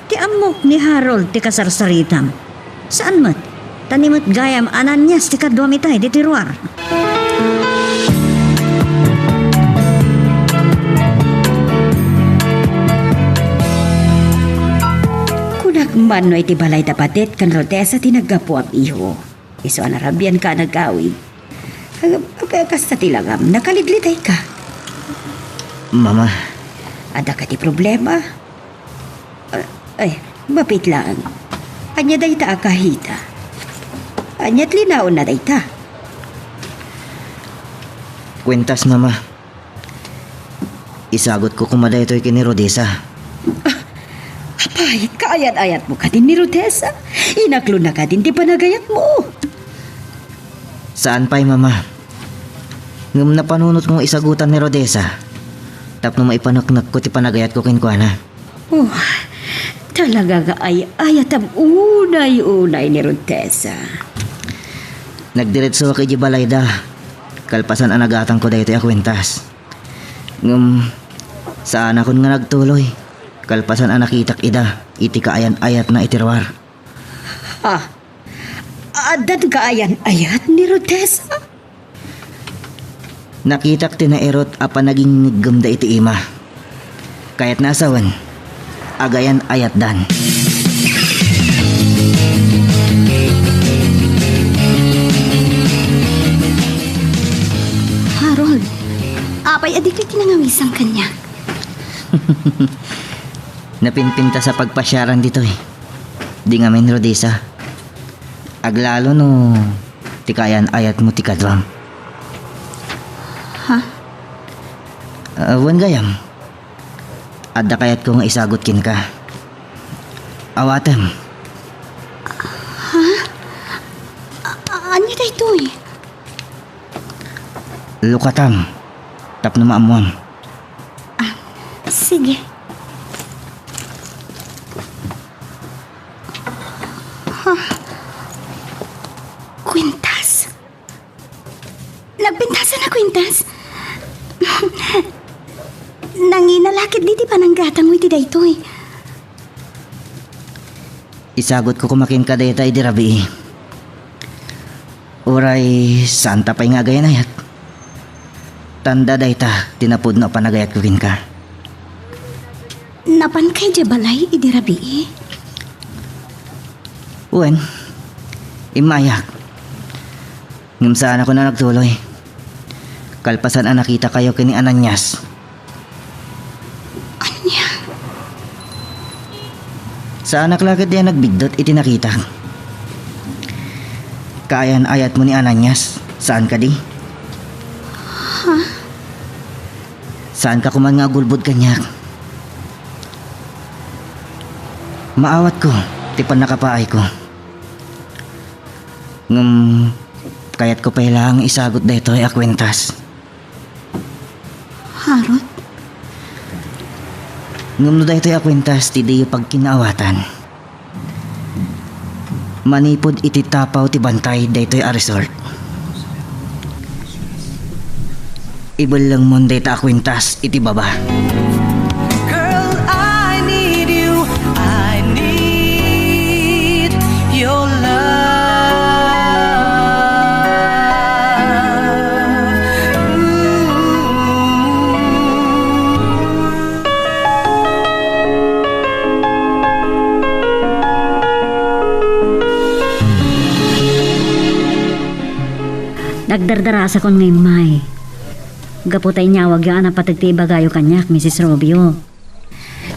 Ti ammok ni Harold ti kasarsaritam. Saan met? Ta ni met gayam Ananias ti kaduam itay ditoy ruar. Kunak man no iti balay da Padet ken Rodessa ti naggapuam, iho. Isu a narabianka a nagawid. Ag-, ag-, kasta ti langam, nakaliglitayka. Mama. Adda kadi problema? Ah, ay, mapit laeng. Ania dayta a kahita? Ania ti linaonna dayta? Kuentas, Mama. Isagutko koma daytoy ken ni Rodessa. Ah, apay, kaayan-ayatmo kadin ni Rodessa? Inaklona kadin ti panagayatmo? Saan pay, Mama. Ngem napanunotko nga isagutan ni Rodessa tapno maipaneknekko ti panagayatko kenkuana. Oh, talaga nga ay-ayatam unay-unay ni Rodessa. Nagdiretsoak idiay balayda, kalpasan a nagatangko daytoy a kuentas. Ngem, saanakon nga nagtuloy, kalpasan a nakitak ida iti kaayan-ayatna iti ruar. Ha? Addan kaayan-ayat ni Rodessa? Nakitak ti nairut a panagingniggemda iti ima. Kayatna a sawen, agayan-ayatdan. Harold, apay a dikay kinangawisan kaniak? Napinpintas a pagpasiaran ditoy. Di ngamin, Rodessa. Aglalo no ti kaayan-ayatmo ti kaduam. Ha? Ah, wen gayam. Adda kayatko nga isagut kenka. Awatem. Ha? A-, ania daytoy? Lukatam. Tapno maammuam. Ah, sige. Ha? Kuentas? Nagpintasan a kuentas? Nangina la ketdi ti pananggatangmo iti daytoy. Isagutko koma kenka dayta idi rabii. Uray saanta pay nga agayan-ayat. Tanda dayta ti napudno a panagayatko kenka. Napanka idiay balay idi rabii? Wen, immayak. Ngem saanakon a nagtuloy. Kalpasan a nakitakayo ken ni Ananias. Ania? Saanak la ketdi a nagbiddut iti nakitak. Kaayan-ayatmo ni Ananias, saan kadi? Ha? Saanka koman nga agulbod kaniak. Maawatko ti pannakapaayko. Ngem, kayatko pay laeng isagut daytoy a kuentas. Harold? Ngem no daytoy a kuentas ti diyo pagkinaawatan, manipud iti tapaw ti bantay daytoy a resort, ibellengmon dayta a kuentas iti baba. Girl, I need you. I need your love. Ooh. Nagdardarasakon nga immay. Gapu ta inyawagyo a napateg ti ibagayo kaniak, Misis Rubio.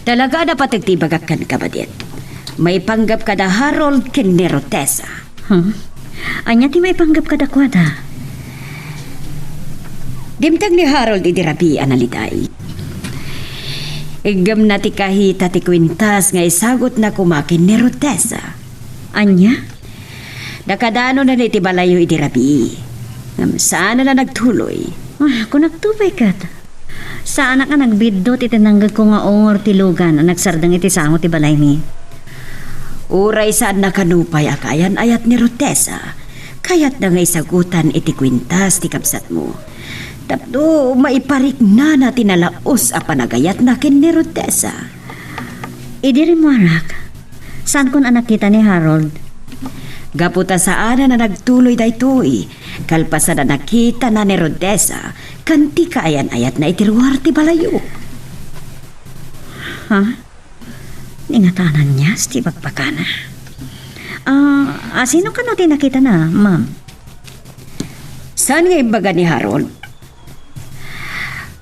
Talaga a napateg ti ibagak kenka, Padet. Maipanggep kada Harold ken ni Rodessa. Huh? Ania ti maipanggep kadakuada? Dimteng ni Harold idi rabii a naliday. Iggemna ti kahita ti kuentas nga isagutna koma ken ni Rodessa. Ania? Nakadanonen iti balayyo idi rabii. Ngem saan a nagtuloy. Ah, kunakto pay ket. Saanak a nagbiddut iti nangngegko nga ungor ti lugan a nagsardeng iti sango ti balaymi. Uray saannaka nupay a kaayan-ayat ni Rodessa, kayatna nga isagutan iti kuentas ti kabsatmo. Tapno maipariknana ti nalaus a panagayatna ken ni Rodessa. Idi rimmuarak, saankon a nakita ni Harold. Gapu ta saanen a nagtuloy daytoy, kalpasan a nakitana ni Rodessa ken ti kaayan-ayatna iti ruar ti balayyo. Ha? Ni nga ta Ananias ti ibagbagana? Ah, a, sino kano ti nakitana, ma'am? Saan nga imbaga ni Harold?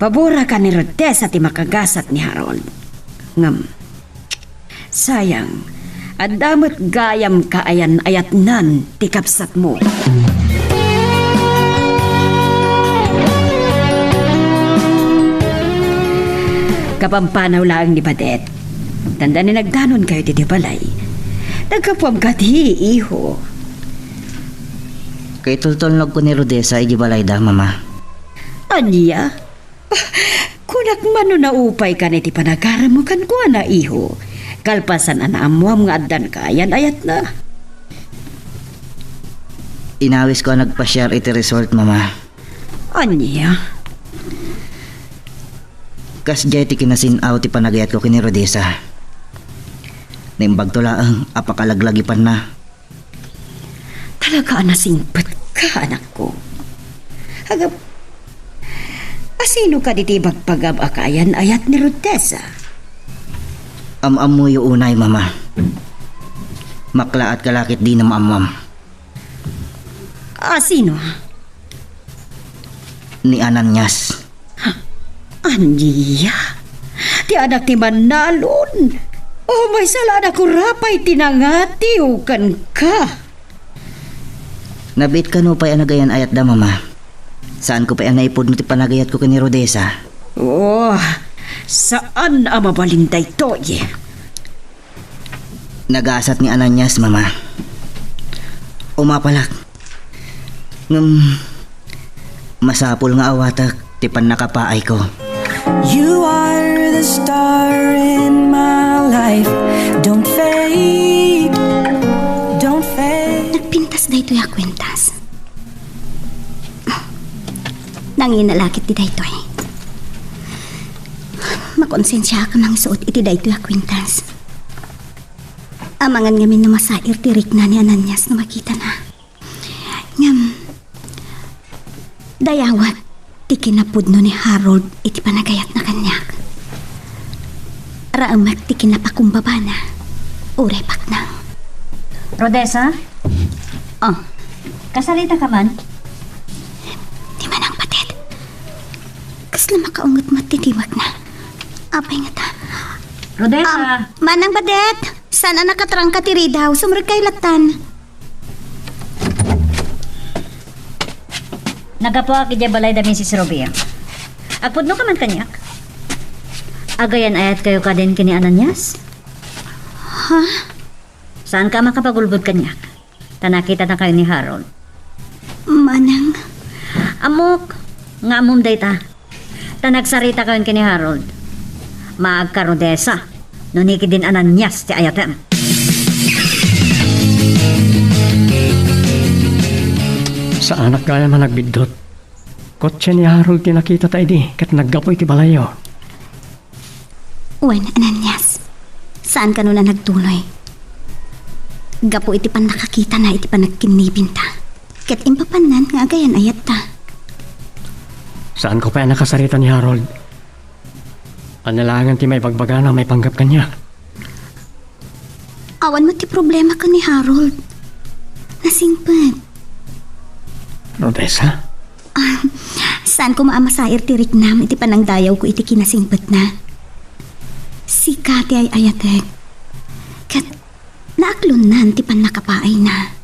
Paborakan ni Rodessa ti makagasat ni Harold. Ngem, sayang, adda met gayam kaayan-ayatnan ti kabsatmo. Kapampanaw laeng ni Badet. Tanda ni nagdanonkayo ti balay. Naggapuam kadi, iho. Kaitultulnogko ni Rodessa iti balayda, Mama. Ania? Kunak man no naupay kan iti panagarammo kenkuana, iho, kalpasan a naammuam nga addan kaayan-ayatna. Inawisko a nagpasiar iti resort, Mama. Ania? Kasdiay ti kinasin-aw ti panagayatko ken ni Rodessa. Naimbagto laeng a pakalaglagipanna. Talaga a nasingpetka, anakko. Agap, asino kadi ti ibagbagam a kaayan-ayat ni Rodessa? Am-ammoyo unay, Mama. Maklaat ka la ketdi no maammoam. Asino? Ni Ananias. Ania? Ti anak ti mannalon? O, maysa la a nakurapay ti nangatiw kenka. Nabiit kano pay a nagayan-ayatda, Mama. Saanko pay a naipudno ti panagayatko ken ni Rodessa. Oh, saan a mabalin daytoy. Nagasat ni Ananias, Mama. Umapalak. Ngem, masapul nga awatek ti pannakapaayko. You are the star in my life. Don't fade, don't fade. Nagpintas daytoy a kuentas. Nangina la ketdi daytoy. Makonsensiaak a mangisuot iti daytoy a kuentas. Amangan ngamin no masair ti rikna ni Ananias no makitana. Ngem, dayawek ti kinapudno ni Harold iti panagayatna kaniak. Raamek ti kinapakumbabana, uray baknang. Rodessa? Oh. Kasaritaka man? Ni Manang Badet. Kasla makaunget met ti tiwekna. Apay ngata? Rodessa! Ah, Manang Badet! Saan a nakatrangka ti ridaw? Sumrekka lattan. Naggapuak idiay balay da Misis Rubio. Agpudnoka man kaniak? Agayan-ayatkayo kadin ken ni Ananias? Ha? Saanka a makapagulbod kaniak? Ta nakitanakayo ni Harold. Manang. Ammok nga ammom dayta. Ta nagsaritakayon ken ni Harold. Maagka, Rodessa, no ni ketdin Ananias ti ayatem. Saanak gayam a nagbiddut. Kotse ni Harold ti nakitata idi ket naggapu iti balayyo. Wen, Ananias, saan kano a nagtuloy? Gapu iti pannakakitana iti panagkinnibinta, ket impapannan nga agayan-ayatta. Saanko pay a nakasarita ni Harold. Ania laengen ti maibagbagana a maipanggep kaniak? Awan met ti problema ken ni Harold. Nasingpet. Rodessa? Ah, saan koma a masair ti riknam iti panangdayawko iti kinasingpetna. Sika ti ay-ayatek. Ket naaklonnan ti pannakapaayna.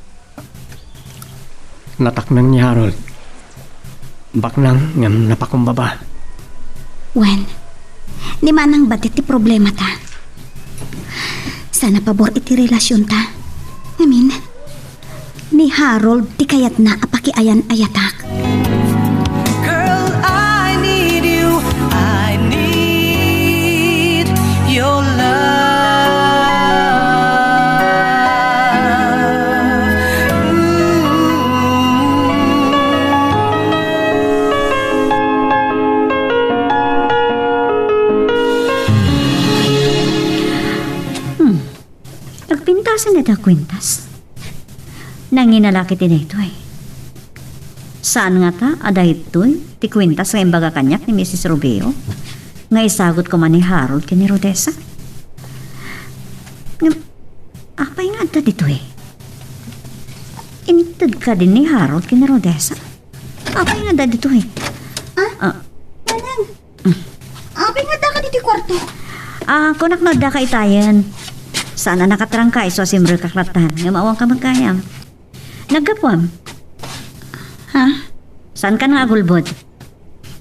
Nataknang ni Harold. Baknang ngem napakumbaba. Wen, ni Manang Badet ti problemata. Saan a pabor iti relasionta. Ngamin, ni Harold ti kayatna a pakiayan-ayatak. Girl, I need you. I need your love. Kuintas? Nanginala ket daytoy. Saan ngata a daytoy ti kuintas nga imbaga kaniak ni Misis Rubio nga isagut koma ni Harold ken ni Rodessa? Ngem, apay nga adda ditoy? Inted kadi ni Harold ken ni Rodessa? Apay nga adda ditoy? Ah? Ah. Manang, apay nga addaka ditoy kwarto? Ah, kunak no addaka itayen. Saan a nakatrangka isu a simrekak lattan, ngem awanka met gayam. Naggapuam? Ha? Saankan nga agulbod?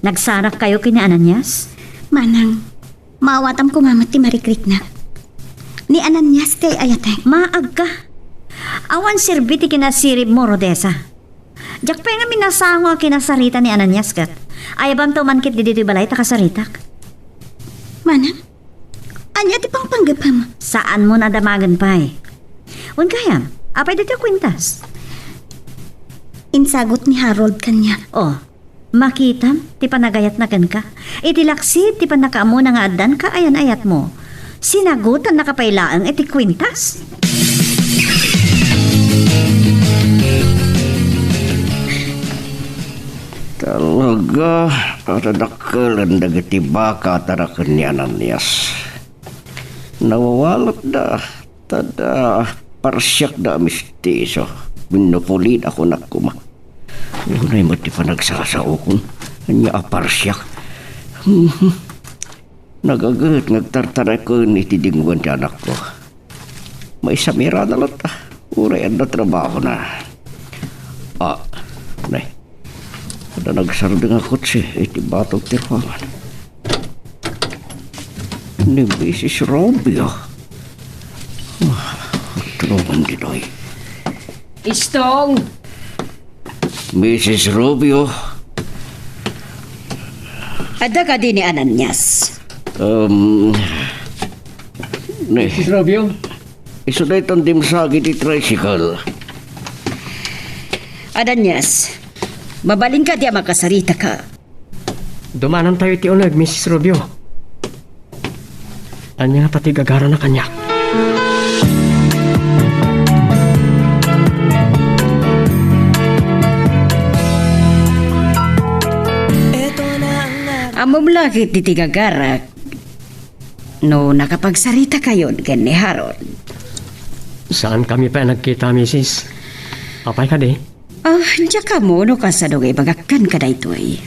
Nagsarakkayo ken ni Ananias? Manang, maawatam koma met ti marikriknak. Ni Ananias ti ay-ayatek. Maagka. Awan serbi ti kinasiribmo, Rodessa. Diak pay ngamin nasango a kinasarita ni Ananias ket. Ayabamto man ketdi ditoy balay ta kasaritak. Manang, ania ti pangpanggepem? Saanmo a damagen pay. Wen gayam, apay daytoy a kuintas? Insagut ni Harold kaniak. Oh, makitam ti panagayatna kenka. Iti laksid ti pannakaamona nga addanka a yan-ayatmo, sinagutannaka pay laeng iti kuintas? Talaga, adadakkelen dagiti baka a taraken ni Ananias. Nawawalatda, ta adda parsiakda a mestizo. Wenno pulida, kunak koma. Unay met ti panagsasaokon. Ania a parsiak? Mhm. Nagaget nga agtartaraken iti dingoan ti anakko. Maisamirana latta, uray adda trabahona. Ah, nay. Adda nagsardeng a kotse iti batok ti ruangan. Ni Misis Rubio. Ah, tulungan ditoy. Istong! Misis Rubio. Adda kadi ni Ananias? Um, ni Misis Rubio? Isu daytan dimsagi ti tricycle. Ananias, mabalin kadi a makasaritaka? Dumanantayo iti uneg, Misis Rubio. Ania ngata ti gagarana kaniak? Ammom la ketdi ti gagarak no nakapagsaritakayon ken ni Harold. Saankami pay a nagkita, misis. Apay kadi? Ah, diak ammo no kasano nga ibagak kenka daytoy.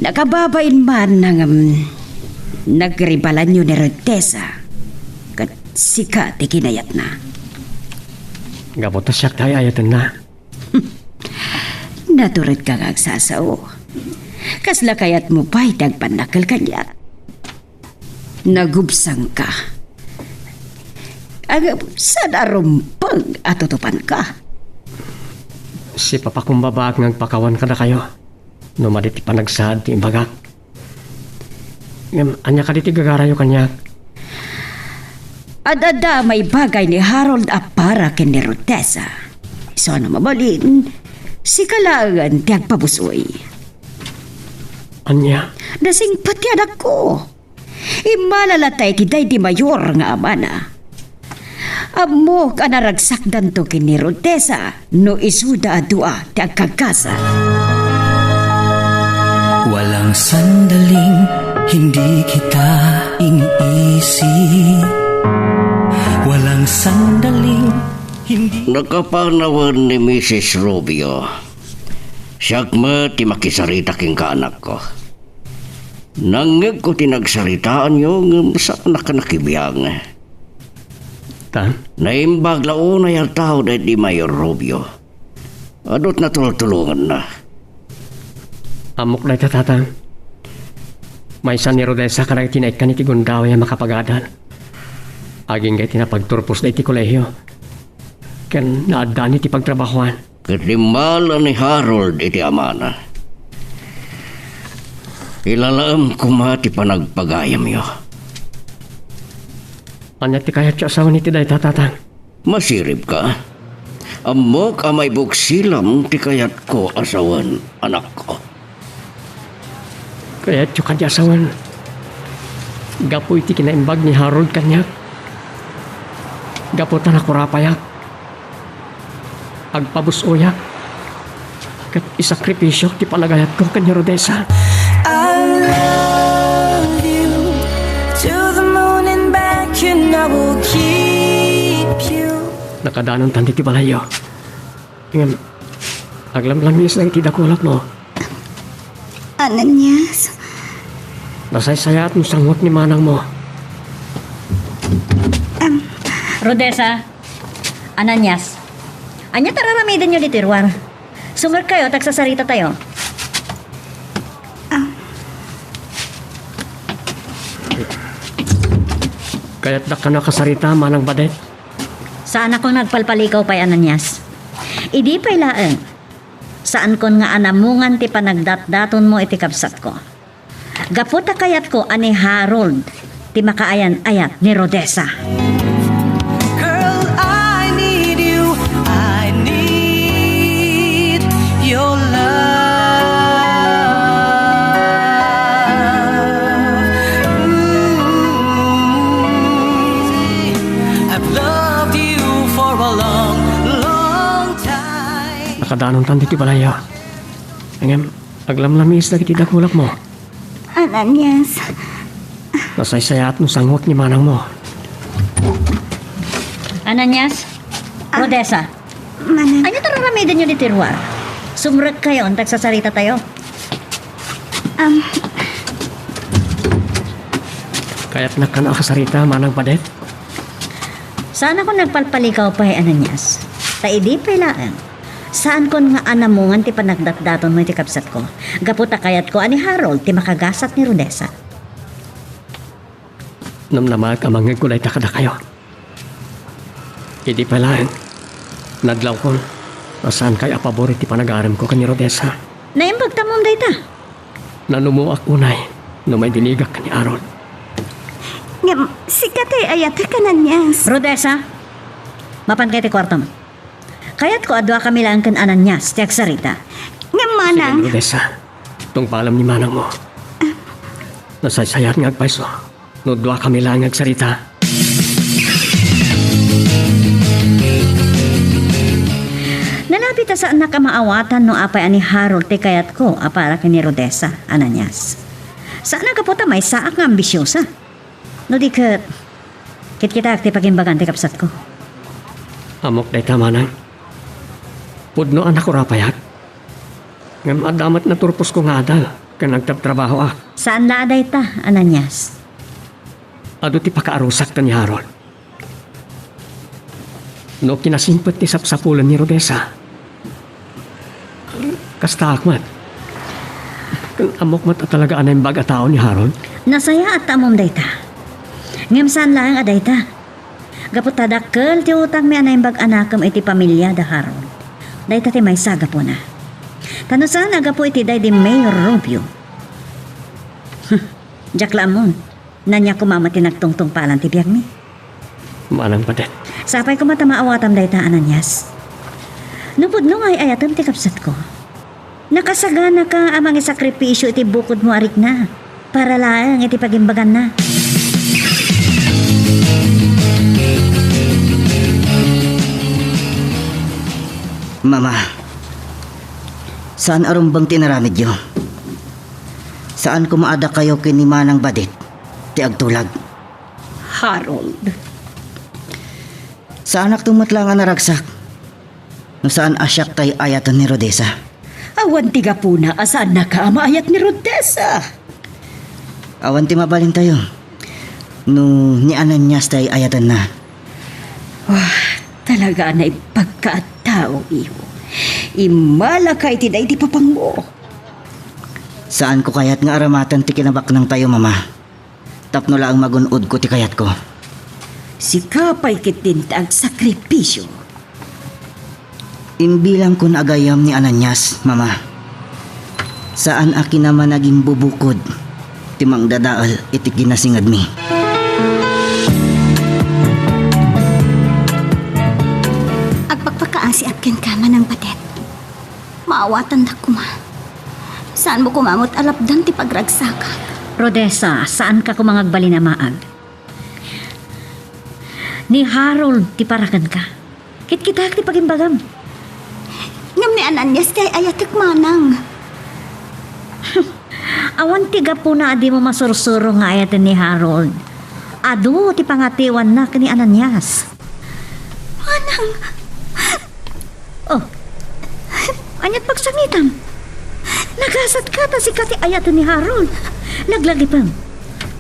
Nakababain man nga, um, nagribalanyo ni Rodessa, ket sika ti kinayatna. Gapu ta siak ti ay-ayatenna. Naturedka nga agsasao. Kasla kayatmo pay ti agpannakkel kaniak? Nagubsangka. Ngem saan a rumbeng a tutupanka? Sipapakumbabaak nga agpakawan kadakayo no madi ti panagsaad ti ibagak. Ngem ania kadi ti gagarayo kaniak? Ad-adda a maibagay ni Harold a para ken ni Rodessa. Isu a no mabalin, sika laengen ti agpabusoy. Ania? Nasingpet ti anakko. Immala latta iti daydi mayor nga amana. Ammok a naragsakdanto ken ni Rodessa no isuda a dua ti agkagkasar. Walang sandaling hindi kita iniisip. Walang sandaling hindi Nakapanawen ni Misis Rubio. Siak met ti makisarita kenka, anakko. Nangngegko ti nagsaritaanyo ngem saanak a nakibiang. Tan? Naimbag la unay a tao daydi Mayor Rubio. Adu ti natultulonganna. Ammok dayta, Tatang. Maysa ni Rodessa kadagiti naikkan iti gundaway a makapagadal. Agingga iti napagturposda iti kolehio. Ken naaddan iti pagtrabahoan. Ket immala ni Harold iti amana. Ilalaem koma ti panagpagayamyo. Ania ti kayatyo a sawen iti dayta, Tatang? Masiribka? Ammok a maibuksilam ti kayatko a sawen, anakko. Kayatyo kadi a sawen gapu iti kinaimbag ni Harold kaniak? Gapu ta nakurapayak, agpabus-oyak, ket isakripisio ti panagayatko ken ni Rodessa. I love you to the moon and back, and I will keep you. Nakadanontan ti balayyo. Ngem, aglamlamis dagiti dakulakmo. Ananias? Nasaysayaat no sanguek ni manangmo. Am. Rodessa, Ananias, ania ti ar-aramidenyo ditoy ruar? Sumrekkayo ta agsasaritatayo. Am. Kayatdak kano a kasarita, Manang Badet? Saanakon nga agpalpalikaw pay, Ananias. Idi pay laeng, saankon nga anamongan ti panagdatdatonmo iti kabsatko. Gapu ta kayatko a ni Harold ti makaayan-ayat ni Rodessa. Girl, I need you. I need your love. Ooh, I've loved you for a long, long time. Nakadanontan ditoy balayyo. Ngem, aglamlamis dagiti dakulakmo. Ananias. Nasaysayaat no sanguek ni manangmo. Ananias? Ah. Rodessa? Manang. Ania ti ar-aramidenyo ditoy ruar? Sumrekkayon ta agsasaritatayo. Am. Kayatnak kano a kasarita, Manang Badet? Saanakon nga agpalpalikaw pay, Ananias. Ta idi pay laeng, saankon nga anamongan ti panagdatdatonmo iti kabsatko. Gapu ta kayatko a ni Harold ti makagasat ni Rodessa. Namnamaek a mangngegko dayta kadakayo. Idi pay laeng, nadlawkon a saankay a pabor iti panagaremko ken ni Rodessa. Naimbag ta ammom dayta. Nanumoak unay no maibiligak ken ni Harold. Ngem, sika ti ay-ayatek, Ananias. Rodessa, mapanka iti kuartom. Kayatko a duakami laeng ken Ananias ti agsarita. Ngem, manang. Sige, Rodessa. Tungpalem ni manangmo. Nasaysayaat nga agpayso no duakami laeng nga agsarita. Nalabi ta saannak a maawatan no apay a ni Harold ti kayatko a para ken ni Rodessa, Ananias. Saan a gapu ta maysaak nga ambisiosa. No di ket, kitkitaak ti pagimbagan ti kabsatko. Ammok dayta, manang. Pudno a nakurapayak. Ngem adda met naturposko nga adal ken nagtrabtrabahoak. Saan la a dayta, Ananias. Adu ti pakaarusak ken ni Harold. No kinasimpet ti sapsapulen ni Rodessa, kastaak met. Ken ammok met a talaga a naimbag a tao ni Harold. Nasayaat ta ammom dayta. Ngem saan laeng a dayta. Gapu ta dakkel ti utangmi a naimbag a nakem iti pamiliada Harold. Dayta ti maysa a gapuna. Ta no saan a gapu iti daydi Mayor Rubio. Diak la ammon. Ania koma met ti nagtungtungpalan ti biagmi. Manang Badet. Sapay koma ta maawatam dayta, Ananias. No pudno nga ay-ayatem ti kabsatko, nakasaganaka a mangisakripisio iti bukodmo a rikna para laeng iti pagimbaganna. Mama, saan a rumbeng ti inaramidyo. Saan koma a dakayo ken ni Manang Badet ti agtulag. Harold. Saanakto met laeng a naragsak no saan a siak ti ay-ayaten ni Rodessa. Awan ti gapuna a saannaka a maayat ni Rodessa. Awan ti mabalintayo no ni Ananias ti ay-ayatenna. Wah, talaga a naimbagka a tao, iho. Immalaka iti daydi papangmo. Saanko kayat nga aramaten ti kinabaknangtayo, Mama. Tapno laeng magun-odko ti kayatko. Sika pay ketdin ti agsakripisio. Imbilangkon a gayyem ni Ananias, Mama. Saan a kinamanagimbubukod ti mangdadael iti kinasingedmi. Agpakpakaasiak kenka, Manang Badet. Maawatandak koma. Saanmo koma met a lapdan ti pagragsakak. Rodessa, saanka koma nga agbalin a maag. Ni Harold ti parakenka. Kitkitak ti pagimbagam. Ngem ni Ananias ti ay-ayatek, manang. Awan ti gapuna a dimo masursuro nga ayaten ni Harold. Adu ti pangatiwanna ken ni Ananias. Manang! Oh, ania't pagsangitam? Nagasatka ta sika ti ayaten ni Harold. Laglagipem.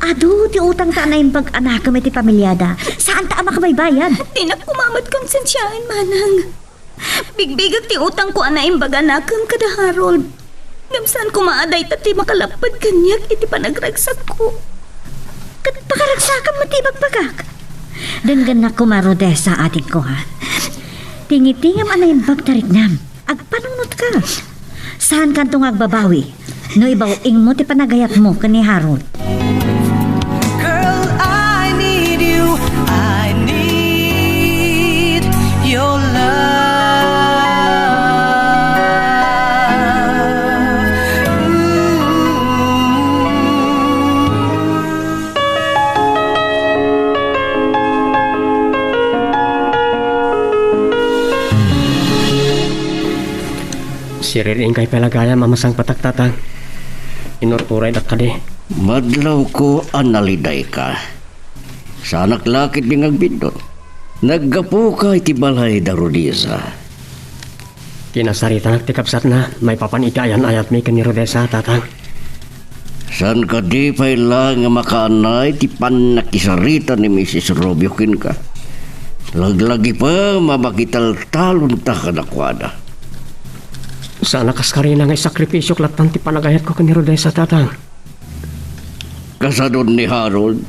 Adu ti utangta a naimbag a nakem iti pamiliada. Saanta a makabaybayad. Dinak koma met konsensiaen, manang. Bigbigek ti utangko a naimbag a nakem kada Harold. Ngem saan koma a dayta ti makalapped kaniak iti panagragsakko. Ket pakaragsakam met ti ibagbagak. Denggennak koma, Rodessa, adingko, ha? Tingitingam a naimbag ti riknam. Agpanunotka. Saankanto nga agbabawi no ibaw-ingmo ti panagayatmo ken ni Harold. Girl, I need you. I need your love. Ooh. Siririingkay pay la gayam a masangpetak, Tatang. Inurturaydak kadi. Madlawko a nalidayka. Saanak la ketdi nga agbiddut. Naggapuka iti balay da Rodessa. Kinasaritanak ti kabsatna maipapan iti ayan-ayatmi ken ni Rodessa, Tatang. Saan kadi pay la nga makaanay ti pannakisarita ni Misis Rubio kenka? Laglagipem a makitaltalonta kadakuada. Saan a kas karina nga isakripisiok lattan ti panagayatko ken ni Rodessa, Tatang. Kasanon ni Harold?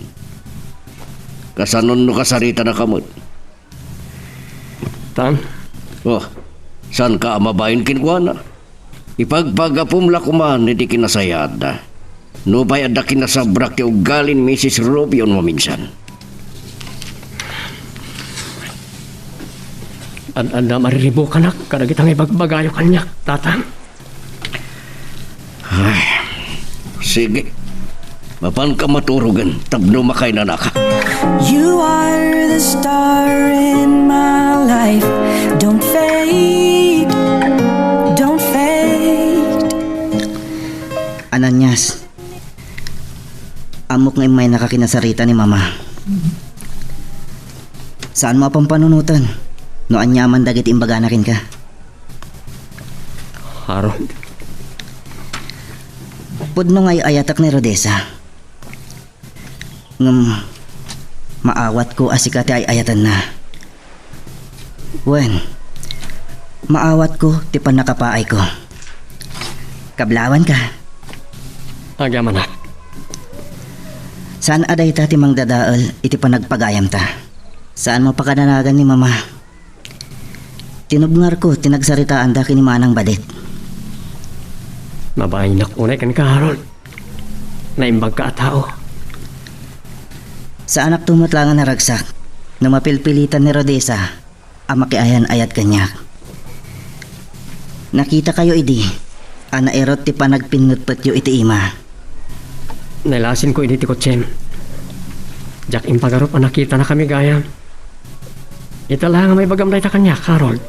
Kasanon no kasaritanaka met? Tan? Oh, saanka a mabain kenkuana? Ipagpagapom la koman iti kinasayaatda. Nupay adda kinasabrak ti ugalin Misis Rubio no maminsan. Ad-adda mariribukanak kadagita nga ibagbagayo kaniak, Tatang. Ay, sige. Mapanka maturogen tapno makainanaka. You are the star in my life. Don't fade, don't fade. Ananias, ammok nga immaynaka kinasarita ni Mama. Saanmo a pampanunoten no aniaman dagiti imbagana kenka. Harold. Pudno nga ay-ayatek ni Rodessa. Ngem maawatko a sika ti ay-ayatenna. Wen, maawatko ti pannakapaayko. Kablawanka. Agyamanak. Saan a dayta ti mangdadael iti panagpagayamta. Saanmo a pakadanagan ni Mama. Tinubngarko ti nagsaritaanda ken ni Manang Badet. Mabainak unay kenka, Harold. Naimbagka a tao. Saanakto met la nga naragsak no mapilpilitan ni Rodessa a makiayan-ayat kaniak. Nakitakayo idi a nairut ti panagpinnutpetyo iti ima. Nailasinko idi ti kotsem. Diak impagarup a nakitanakami gayam. Ita la nga maibagam dayta kaniak, Harold.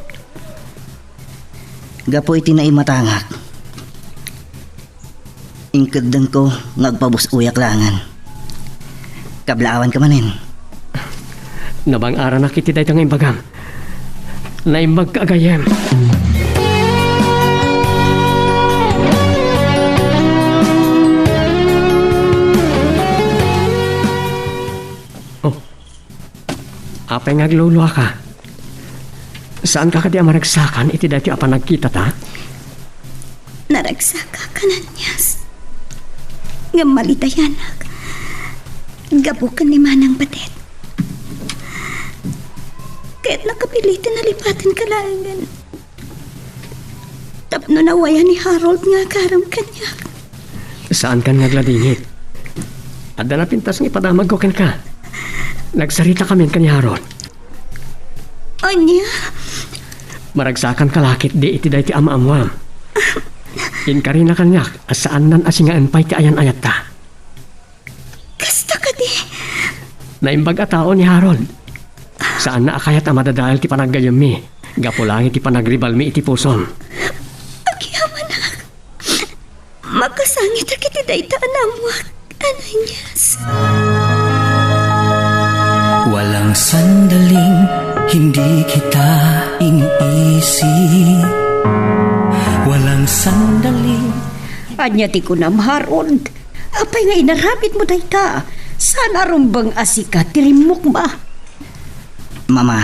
Gapu iti naimatangak, inkeddengko nga agpabus-oyak laengen. Kablawanka manen. Nabang-aranak iti dayta nga imbagam. Naimbagka a gayyem. Oh. Apay nga agluluaka? Saanka kadi a maragsakan iti daytoy a panagkitata? Naragsakak, Ananias. Ngem malidayanak. Gapu ken ni Manang Badet. Ket nakapiliten a lipatenka laengen. Tapno nawayan ni Harold nga agaram kaniak. Saankan nga agladingit. Adda napintas nga ipadamagko kenka. Nagsaritakamin ken ni Harold. Ania? Maragsakanka la ketdi iti daytoy a maammoam. Inkarina kaniak a saannan a singaen pay ti ayan-ayatta. Kasta kadi? Naimbag a tao ni Harold. Saanna a kayat a madadael ti panaggayyemmi, gapu laeng iti panagribalmi iti pusom. Agyamanak. Makasangit dagiti dayta a naammoak, Ananias. Walang sandaling hindi kita iniisip. Walang sandaling Ania ti kunam, Harold? Apay nga inaramidmo dayta? Saan a rumbeng a sika ti rimmukma? Mama,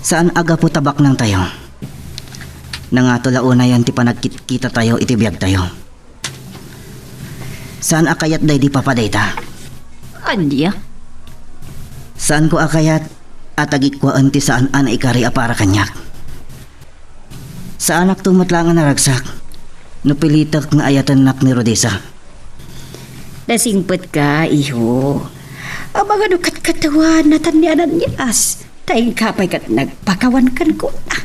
saan a gapu ta baknangtayo. Nangato la unayen ti panagkitkitatayo iti biagtayo. Saan a kayat daydi papa dayta? Ania? Saanko a kayat a tagikkuaen ti saan a naikari a para kaniak. Saanakto met laeng a naragsak no pilitek nga ayatennak ni Rodessa. Nasingpetka, iho. Amangan no katkatawaannatan ni Ananias, ta inka pay ket nagpakawan kenkuana.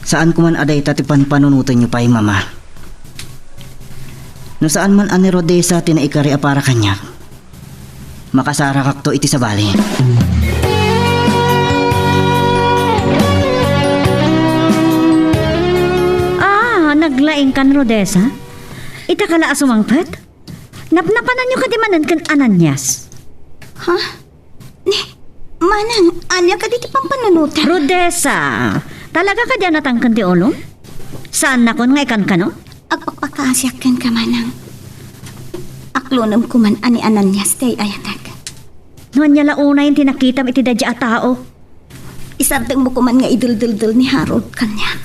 Saanko man a dayta ti panpanunotenyo pay, Mama. No saan man a ni Rodessa ti naikari a para kaniak, makasarakakto iti sabali. Ah, naglaingkan, Rodessa? Ita ka la a sumangpet? Napnapananyo kadi manen ken Ananias? Ha? Ni, Manang, ania kadi ti pampanunotam? Rodessa, talaga kadi a natangken ti ulom? Saannakon nga ikankano? Agpakpakaasiak kenka, Manang. Aklonem koman a ni Ananias ti ay-ayatek. No ania la unayen ti nakitam iti daydiay a tao? Isardengmo koman nga ideldeldel ni Harold kaniak.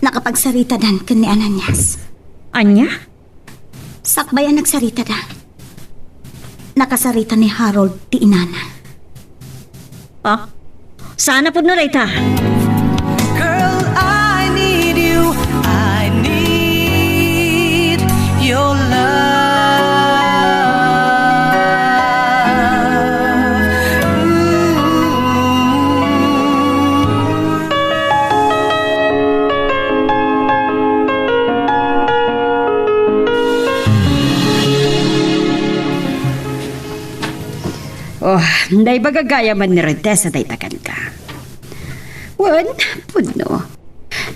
Nakapagsaritadan ken ni Ananias. Ania? Sakbay a nagsaritada, nakasarita ni Harold ti inana. Ah? Saan a pudno dayta? Girl, I need you. I need your love. Ooh. Oh, naibaga gayam ni Rodessa dayta kenka. Wen, pudno.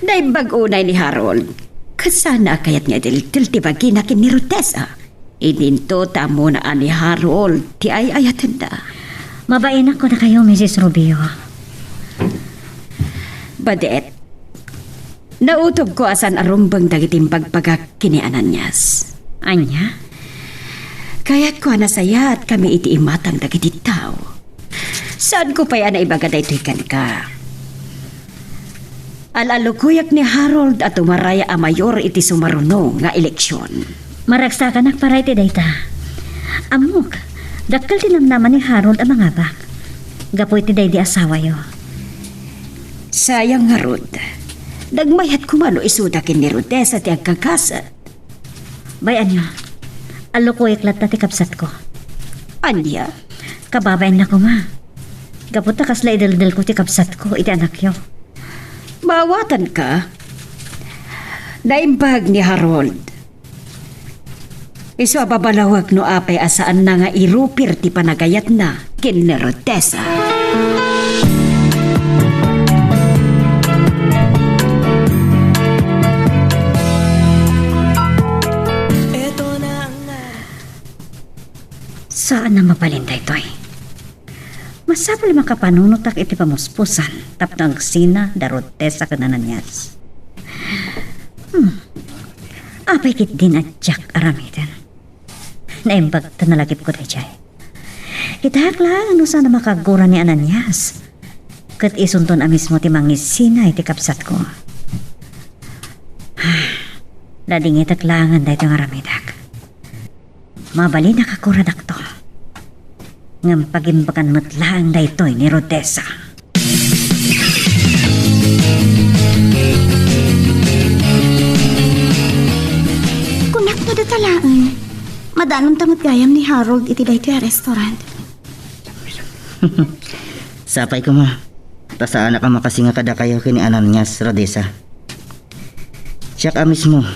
Naimbag unay ni Harold. Kasano a kayat nga idiltel ti bagina ken ni Rodessa? Idinto ta ammona a ni Harold ti ay-ayatenna. Mabainak kadakayo, Missus Rubio. Badet, nautobko a saan a rumbeng dagiti imbagbaga ken ni Ananias. Ania? Kayatko a nasayaat kami iti imatang dagiti tao. Saanko pay a naibaga daytoy kenka. Al-allukoyak ni Harold a tumaray a mayor iti sumaruno nga eleksion. Maragsakanak para iti dayta. Ammok, dakkel ti namnama ni Harold a mangabak gapu iti daydi asawayo. Sayang ngarud, nagmayat koma no isuda ken ni Rodessa ti agkagaset. Bay-anyo, allukoyak latta ti kabsatko. Ania? Kababainna koma. Gapu ta kasla ideldelko ti kabsatko iti anakyo. Maawatanka? Naimbag ni Harold. Isu a babalawek no apay a saanna nga irupir ti panagayatna ken ni Rodessa. Saan a mabalin daytoy. Masapul a makapanunotak iti pamuspusan tapno agsina da Rodessa ken Ananias. Hmm. Apay ketdin a diak aramiden? Naimbag ta nalagipko daydiay. Kitaek laeng no saan a makagura ni Ananias. Ket isunton a mismo ti mangisina iti kabsatko. Nadingitek laengen daytoy nga aramidek. Mabalin a kakuradakto. Ngem pagimbagan met laeng daytoy ni Rodessa. Kunak no data laeng, madanonta met gayam ni Harold iti daytoy a restaurant. Sapay koma, ta saanak a makasinga kadakayo ken ni Ananias, Rodessa. Siak a mismo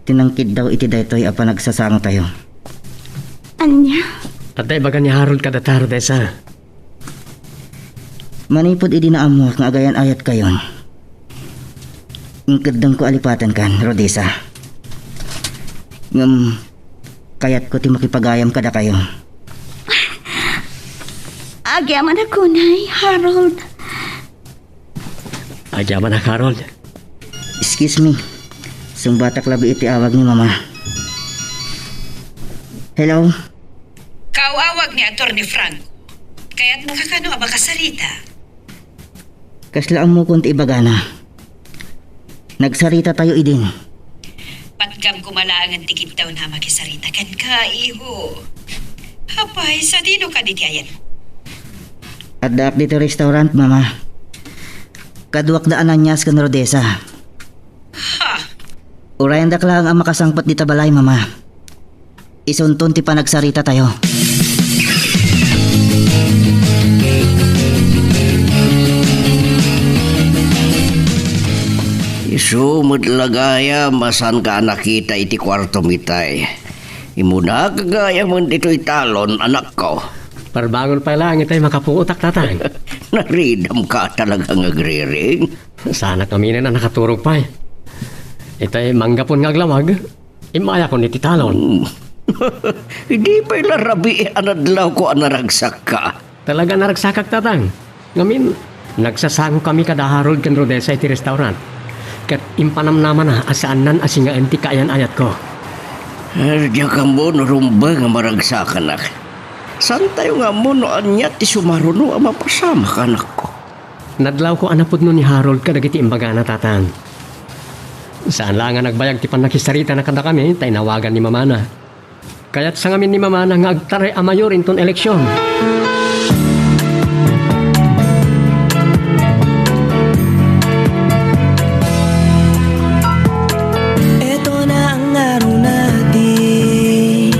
ti nangkiddaw iti daytoy a panagsasangotayo. Ania? Adda ibaga ni Harold kadata, Rodessa. Manipud idi naammuak nga agayan-ayatkayon, inkeddengko a lipatenkan, Rodessa. Ngem kayatko ti makipagayam kadakayo. Agyamanak unay, Harold. Agyamanak, Harold. Excuse me. Sungbatak labi iti awag ni Mama. Hello? Kaawawag ni Attorney Frank. Kayatmo kakano a makasarita? Kasla ammokon ti ibagana. Nagsaritatayo idin. Patgam koma laengen ti kiddaw a makisarita kenka, iho. Apay, sadino kadi ti ayan? Addaak ditoy restaurant, Mama. Kaduak da Ananias ken Rodessa. Ha? Urayendak laeng a makasangpet dita balay, Mama. Isunton ti panagsaritatayo. Isu met la gayam a saanka a nakita iti kuartom itay. Imunak gayam ditoy talon, anakko. Parbangon pay laeng itay makapuotak, Tatang. Naridamka talaga nga agriring. Saanak aminen a nakaturog pay. Itay manggapon nga aglawag, immayakon iti talon. Hmm. Idi pay la rabii a nadlawko a naragsakka. Talaga naragsakak, Tatang. Ngamin, nagsasangokami kada Harold ken Rodessa iti restaurant. Ket impanamnamana a saannan a singaen ti kaayan-ayatko. Eh, diak ammo no rumbeng a maragsakanak. Saantayo nga ammo no ania ti sumaruno a mapasamak, anakko. Nadlawko a napudno ni Harold kadagiti imbagana, Tatang. Saan laeng a nagbayag ti pannakisaritana kadakami, ta inawagan ni Mamana. Kayatsa ngamin ni Mamana nga agtaray a mayor inton eleksion. Eto na ang araw natin,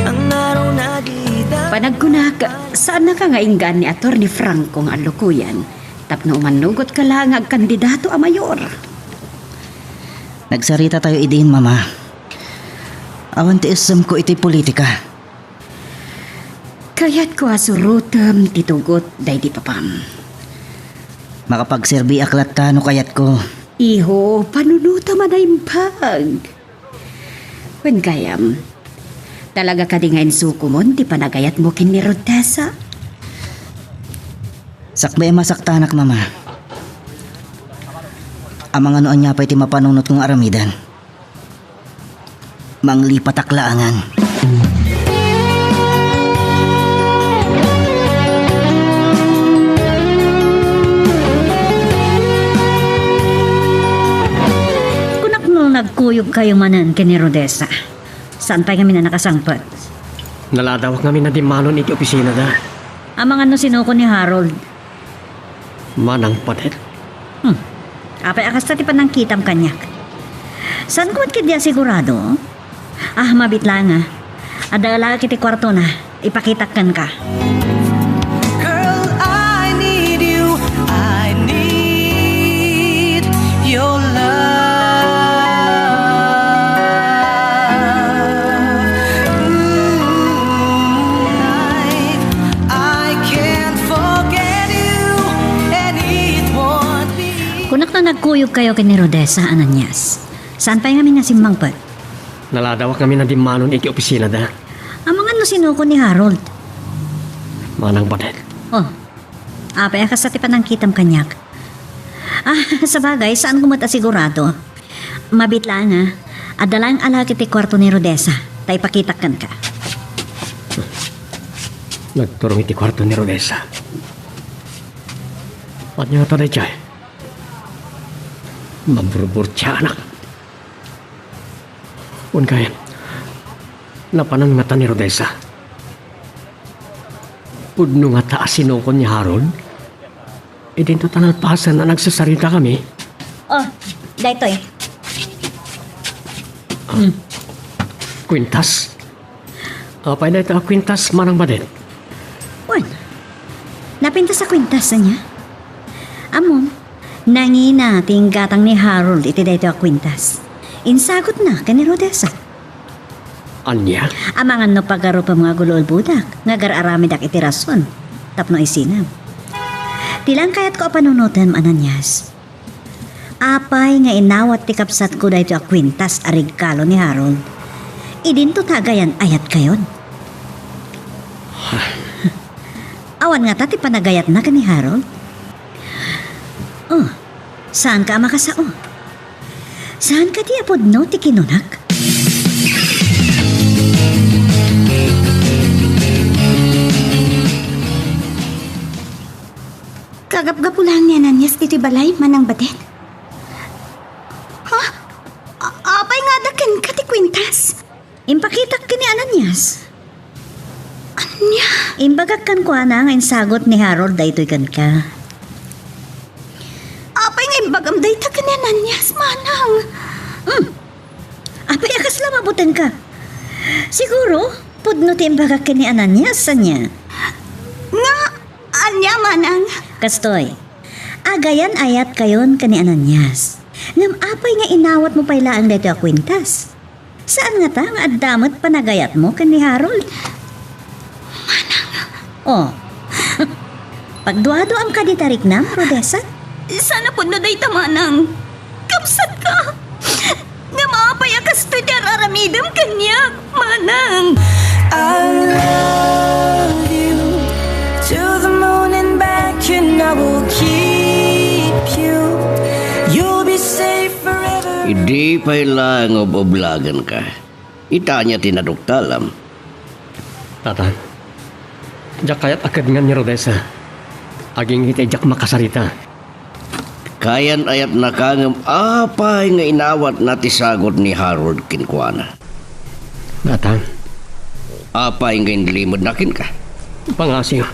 ang araw na di Panagkunak, saannaka nga inggaan ni Attorney Franco nga allukoyan tapno umannugotka la nga agkandidato a mayor. Nagsaritatayo idin, Mama. Awan ti issemko iti politika. Kayatko a surotem ti tugot daydi papam. Makapagserbiak latta no kayatko. Iho, panunotem a naimbag. Wen gayam, talaga kadi nga insukomon ti panagayatmo ken ni Rodessa? Sakbay a masaktanak, Mama. Amangan no ania pay ti mapanunotko nga aramiden. Manglipatak laengen. Kunak no nagkuyogkayo manen ken ni Rodessa. Saan pay ngamin a nakasangpet? Naladawak ngamin a dimmanon iti opisinada. Amangan no sinukon ni Harold. Manang padet. Hmm. Apay a kasta ti panangkitam kaniak? Saanko met ketdi a sigurado? Ah, mabiit laeng a. Adda laeng iti kuartona. Ipakitak kenka. Girl, I need you. I need your love. Ooh, I can't forget you, and it won't be. Kunak no nagkuyogkayo ken ni Rodessa, Ananias. Saan pay ngamin a simmangpet? Naladawak ngamin a dimmanon iti opisinada. Amangan no sinukon ni Harold. Manang padet. Oh, apay a kasta ti panangkitam kaniak? Ah, sabagay, saanko met a sigurado. Mabiit laeng a. Adda laeng a laeng iti kuarto ni Rodessa. Ta ipakitak kenka. Nagturong iti kuarto ni Rodessa. Ania ta daydiay? Maburburtiaanak. Wen gayam, napanan ngata ni Rodessa? Pudno ngata a sinukon ni Harold? Idinto ta nalpasen a nagsasaritakami. Oh, daytoy. Hmm. Kwintas? Apay dayta a kwintas, Manang Badet? Wen, napintas a kwintas ania? Ammom, nangina ti inggatang ni Harold iti daytoy a kwintas. Insagutna ken ni Rodessa. Ania? Amangan no pagarupem nga agululbodak, nga agar-aramidak iti rason tapno isinam. Ti lang kayatko a panunotem, Ananias. Apay nga inawat ti kabsatko daytoy a kwintas a regalo ni Harold? Idinto ta agayan-ayatkayon. Awan ngata ti panagayatna ken ni Harold? Oh, saanka a makasao? Saan kadi a pudno ti kinunak? Kagapgapu laeng ni Ananias ditoy balay, Manang Baden. Ha? A-, apay nga adda kenka ti kwintas? Impakitak ken ni Ananias. Ania? Imbagak kenkuana nga insagut ni Harold daytoy kenka. Apay nga imbagam dayta ken ni Ananias, Manang? Hmm. Apay a kasla mabutenka? Siguro, pudno ti imbagak ken ni Ananias, ania? Nga, ania, Manang? Kastoy, agayan-ayatkayon ken ni Ananias. Ngem apay nga inawatmo pay laeng daytoy a kwintas? Saan ngata nga adda met panagayatmo ken ni Harold? Manang. Oh. Pagduaduam kadi ta riknam, Rodessa? Saan a pudno dayta, Manang. Kabsatka. Ngem apay a kastoy ti ar-aramidem kaniak, Manang? I love you to the moon and back, and I will keep you. You'll be safe forever. Idi pay laeng ub-ublagenka. Ita ania ti naduktalam? Tata, diak kayat a kedngan ni Rodessa. Agingga iti diak makasarita. Kayan-ayatnaka ngem apay nga inawatna ti sagut ni Harold kenkuana? Tata. Apay nga inlimedna kenka? Pangasiw.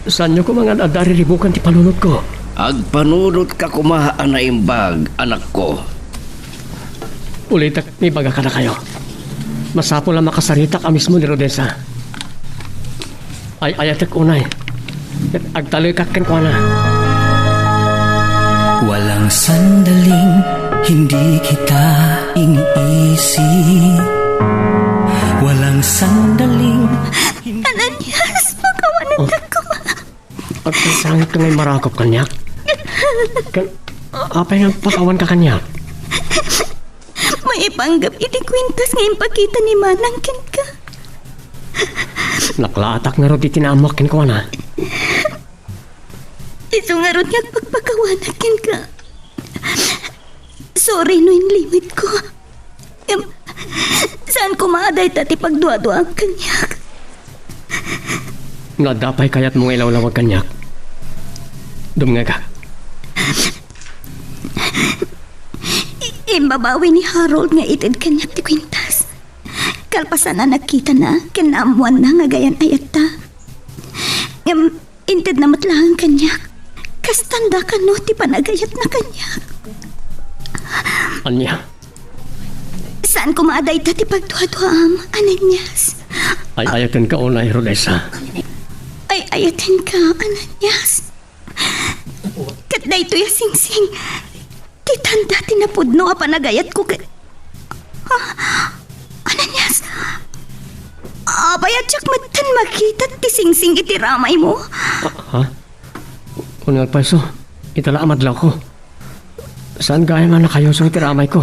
Saanyo koma nga ad-adda a riribukan ti panunotko? Agpanunotka koma a naimbag, anakko. Ulitek nga ibaga kadakayo. Masapul a makasaritak a mismo ni Rodessa. Ay-ayatek unay. Agtalekak kenkuana. Walang sandaling hindi kita iniisip. Walang sandaling hindi Ananias, pakawanan Oh. ka ko. Agsangsangit ka nga imarakop kaniak? Kan, apay nga pakawan ka kaniak? Maipanggep iti kwintas nga impakita ni Manang kenka. Naklaatak ngarud iti naammoak kenkuana. Isu ngarud nga agpakpakawanak kenka. Sorry no inlimedko. Em, saan koma a dayta ti pagduaduaam kaniak? No adda pay kayatmo nga ilawlawag kaniak, dumngegak. I-, imbabawi ni Harold nga ited kaniak ti kwintas. Kalpasan a nakitana ken naammoanna nga agayan-ayatta. Ngem, intedna met laeng kaniak. Kastanda kano ti panagayatna kaniak? Ania? Saan koma a dayta ti pagduaduaam, Ananias? Ay-ayatenka unay, Rodessa. Ay-ayatenka, Ananias? Ket daytoy a singsing, ti tanda ti napudno a panagayatko ket, ah, Ananias, apay a diak metten makita ti singsing iti ramaymo? Ah, ha? Uneg pay isu, ita la a madlawko. Saan gayam a nakayusor iti ramayko?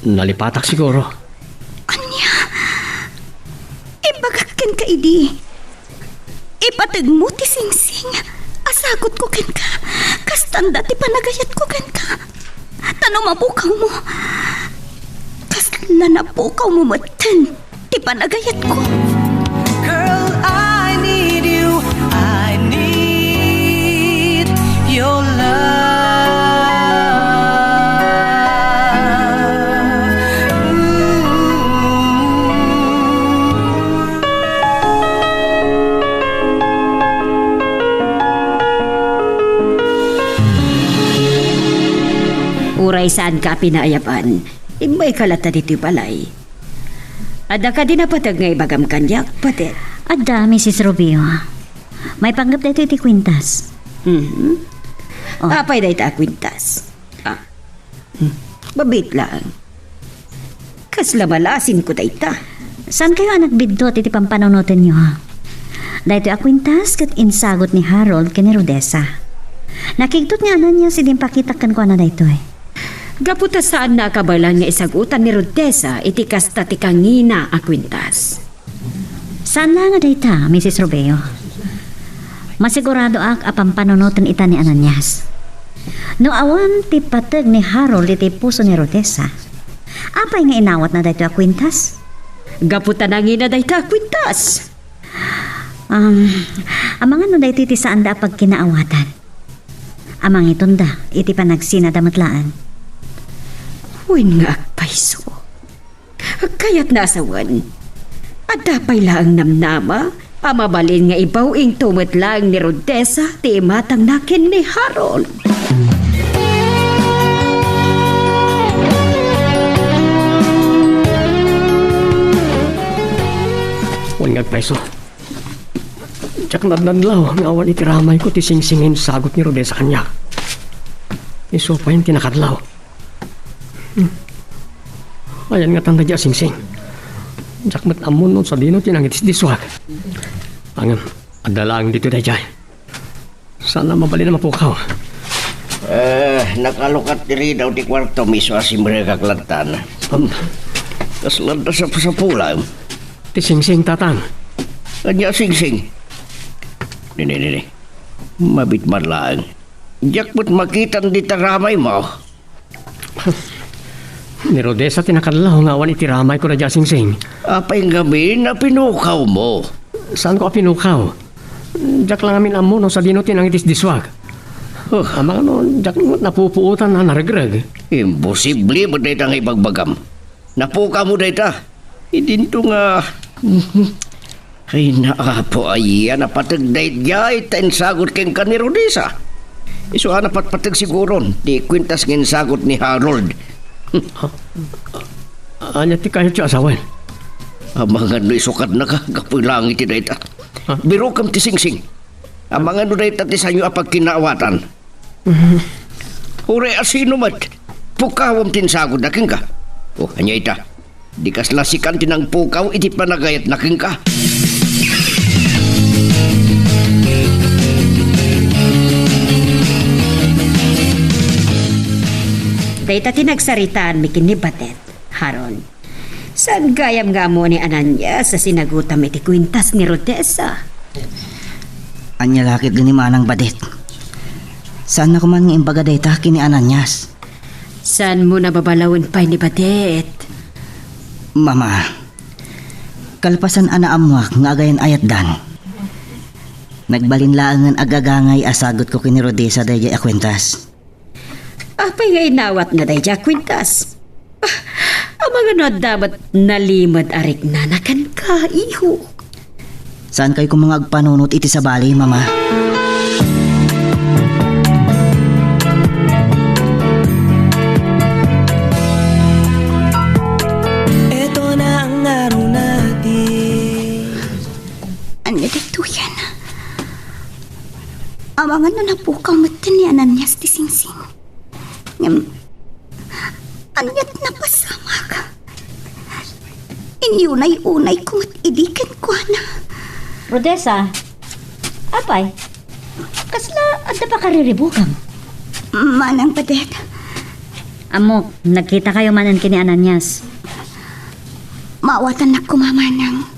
Nalipatak siguro. Ania? Imbagak kenka idi. Ipategmo ti singsing a sagutko kenka. Kastanda ti panagayatko kenka. Ta no mapukawmo, kasla napukawmo metten ti panagayatko. Girl, I need you. I need your love. Ooh. Uray saanka a pinaayab-an, immayka latta ditoy balay. Adda kadi napateg nga ibagam kaniak, Baden? Adda, Misis Rubio. Maipanggep daytoy ti kwintas. Mhm. Oh. Apay dayta a kwintas? Ah. Hmm. Mabiit laeng. Kasla malasinko dayta. Saankayo a nagbiddut iti pampanunotenyo? Daytoy a kuintas ket insagut ni Harold ken ni Rodessa. Nakigtot ni Ananias idi impakitak kenkuana daytoy. Gapu ta saanna a kabaelan nga isagutan ni Rodessa iti kasta ti kangina a kuintas. Saan laeng a dayta, Misis Robeo. Masiguradoak a pampanunoten ita ni Ananias. No awan ti pateg ni Harold iti puso ni Rodessa, apay nga inawatna daytoy a kuintas? Gapu ta nangina dayta a kuintas. Um, amangan no daytoy ti saanda a pagkinaawatan. Amangitonda iti panagsinada met laeng. Wen nga agpayso. Kayatna a sawen, adda pay laeng namnama a mabalin nga ibaw-ingto met laeng ni Rodessa ti imatangna ken ni Harold. Wen nga agpayso. Diak nadnadlaw nga awan iti ramayko ti singsing nga insagut ni Rodessa kaniak. Isu pay ti nakadlaw. Hmm. Ayan nga tanda di a singsing. Diak met ammo no sadino ti nangitisdiswag. Ngem, adda laeng ditoy daydiay. Saan a mabalin a mapukaw. Eh, nakalukat diri daw ti kuartom isu a simrekak lattan. Um, kasla adda sapsapulam. Ti singsing, Tatang. Ania a singsing? Dini, dini. Mabit man laeng. Diak met makitan dita ramaymo. Ni Rodessa ti nakadlaw nga awan iti ramayko daydiay a singsing. Apay ngamin a pinukawmo? Saanko a pinukaw. Diak la ngamin ammo no sadino ti nangitisdiswag. Huh. Amangan no diak met napupuotan a naregreg. Imposible met dayta nga ibagbagam. Napukawmo dayta. Idinto nga, ay, Apo, aya a napateg daydiay ta insagut kenka ni Rodessa. Isu a napatpateg siguron ti kuintas nga insagut ni Harold. Ania ti kayatyo a sawen? Amangan no isukadnaka gapu langit ti dayta. Ha? Birokam ti singsing. Amangan no dayta ti saanyo a pagkinaawatan. Uray a sino met, pukawam ti insagutda kenka. O, ania ita? Di kasla sikan ti nangpukaw iti panagayatna kenka. Dayta ti nagsaritaanmi ken ni Badet, Harold. Saan gayam nga ammo ni Ananias a sinagutam iti kuintas ni Rodessa? Ania la ketdi ni Manang Badet? Saanna koma nga imbaga dayta ken ni Ananias. Saanmo nababalawen pay ni Badet? Mama, kalpasan a naammoak nga agayan-ayatdan, nagbalin laengen agagangay a sagutko ken ni Rodessa daydiay a kuentas. Apay nga inawatna daydiay a kuentas? Ah, amangan no adda met nalimed a riknana kenka, iho. Saankayo koma nga agpanunot iti sabali, Mama? Eto na ang araw natin. Ania daytoyen? Amangan no napukaw met ni Ananias ti singsing. Ngem, ania ti napasamak? Inyunay-unayko met idi kenkuana. Rodessa, apay, kasla adda pakariribukam? Manang Badet. Ammok, nagkitakayo manen ken ni Ananias. Maawatannak koma, Manang.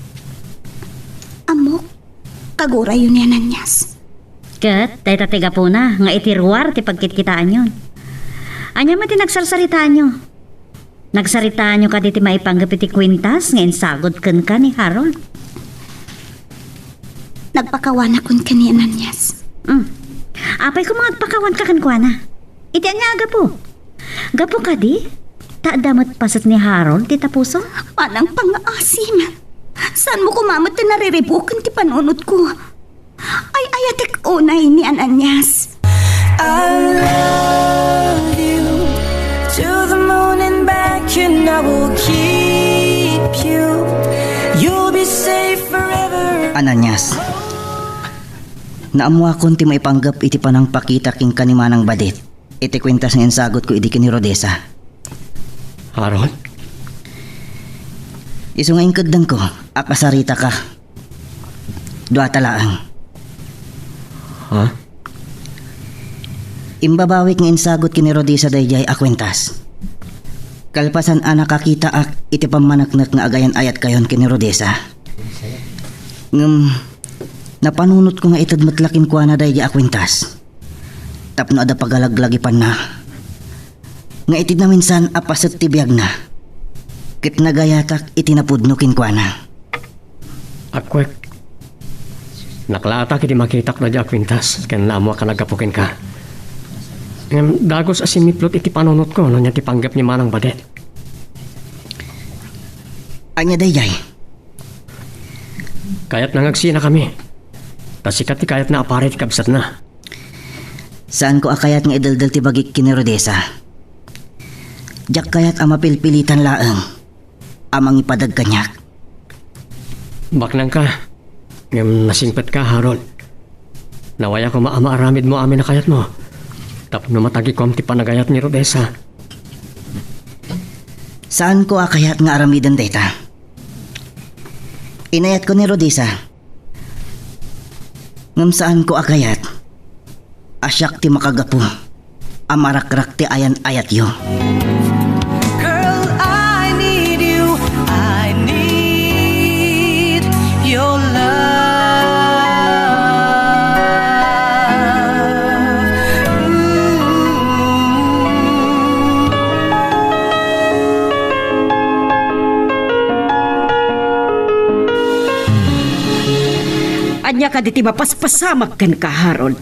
Ammok, kagurayyo ni Ananias. Ket dayta ti gapuna nga iti ruar ti pagkitkitaanyon. Ania met ti nagsarsaritaanyo? Nagsaritaanyo kadi ti maipanggep iti kuentas nga insagut kenka ni Harold? Nagpakawanakon ken ni Ananias. Hmm. Apay koma nga agpakawanka kenkuana? Iti ania a gapu? Gapu kadi ta adda met paset ni Harold ti tapuso? Manang pangngaasim. Saanmo koma met ti nariribuken ti panunotko? Ay-ayatek unay ni Ananias. I love you to the moon and back, and I will keep you. You'll be safe forever. Ananias, naammoakon ti maipanggep iti panangpakita kenka ni Manang Badet iti kuentas nga insagutko idi ken ni Rodessa. Harold? Isu nga inkeddengko a kasaritaka. Duata laeng. Ha? Imbabawik nga insagut ken ni Rodessa daydiay a kuentas. Kalpasan a nakakitaak iti pammaneknek nga agayan-ayatkayon ken ni Rodessa. Ngem, napanunotko nga ited met la kenkuana daydiay a kuentas. Tapno adda pagalaglagipanna. Nga iti naminsan a paset ti biagna, ket nagayatak iti napudno kenkuana. Akwek, naklaatak idi makitak daydiay a kuentas ken naammoak a naggapu kenka. Ngem dagus a simmiplot iti panunotko no ania ti panggep ni Manang Badet. Ania daydiay? Kayatna nga agsinakami. Ta sika ti kayatna a para iti kabsatna. Saanko a kayat nga ideldel ti bagik ken ni Rodessa. Diak kayat a mapilpilitan laeng a mangipadag kaniak. Baknangka, ngem nasingpetka, Harold. Nawaya koma a maaramidmo amin a kayatmo tapno matagikuam ti panagayat ni Rodessa. Saanko a kayat nga aramiden dayta. Inayatko ni Rodessa. Ngem saanko a kayat a siak ti makagapu a marakrak ti ayan-ayatyo. Girl, I need you. I need your love. Ooh. Ania kadi ti mapaspasamak kenka, Harold?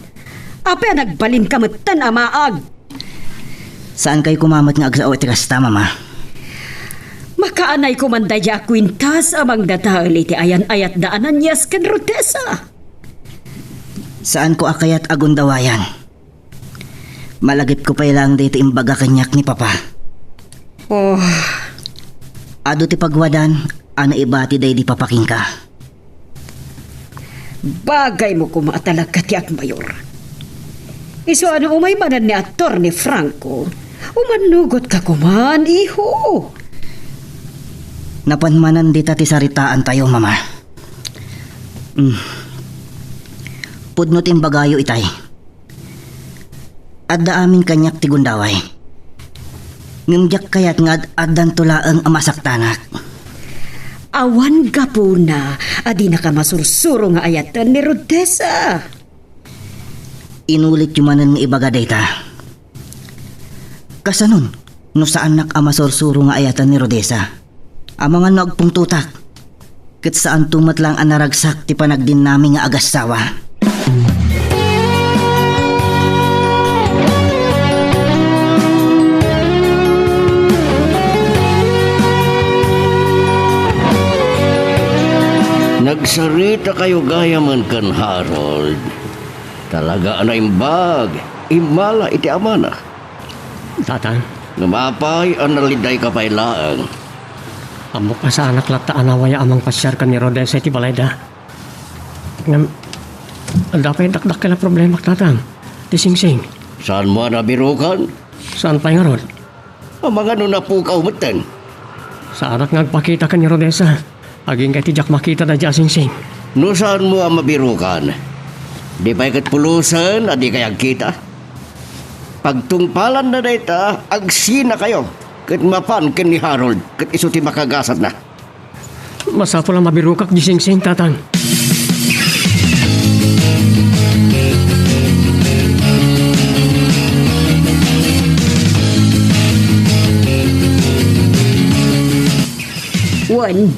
Apay a nagbalinka metten a maag? Saankay koma met nga agsao iti kasta, Mama. Makaanay koman daydiay a kuentas a mangdadael iti ayan-ayatda Ananias ken Rodessa. Saanko a kayat a gundawayan. Malagipko pay laeng dayta imbaga kaniak ni Papa. Oh. Adu ti pagwadan a naibati daydi Papa kenka. Bagaymo koma a talaga ti agmayor. Isu a no umay manen ni Attorney Franco, umannugotka koman, iho. Napan manen dita ti saritaantayo, Mama. Mm. Pudno ti imbagayo itay. Adda amin kaniak ti gundaway. Ngem diak kayat nga ad-addanto laeng a masaktanak. Awan gapuna a dinaka masursuro nga ayaten ni Rodessa. Inulityo manen nga ibaga dayta. Kasanon no saannak a masursuro nga ayaten ni Rodessa? Amangan no agpungtotak, ket saanto met laeng a naragsak ti panagdinnami nga agassawa. Nagsaritakayo gayamen ken Harold. Talaga a naimbag, immala iti amana. Tatang. Ngem apay a nalidayka pay laeng? Ammok a saanak latta a nawaya a mangpasiar ken ni Rodessa iti balayda. Ngem, adda pay dakdakkel a problemak, Tatang. Ti singsing. Saanmo a nabirukan? Saan pay ngarud? Amangan no napukaw metten. Saanak nga agpakita ken ni Rodessa. Agingga iti diak makita daydiay a singsing. No saanmo a mabirukan, di pay ket pulosen a dikay agkita. Pagtungpalanna dayta, agsinakayo, ket mapan ken ni Harold, ket isu ti makagasatna. Masapul a mabirukak di singsing, Tatang. Wen,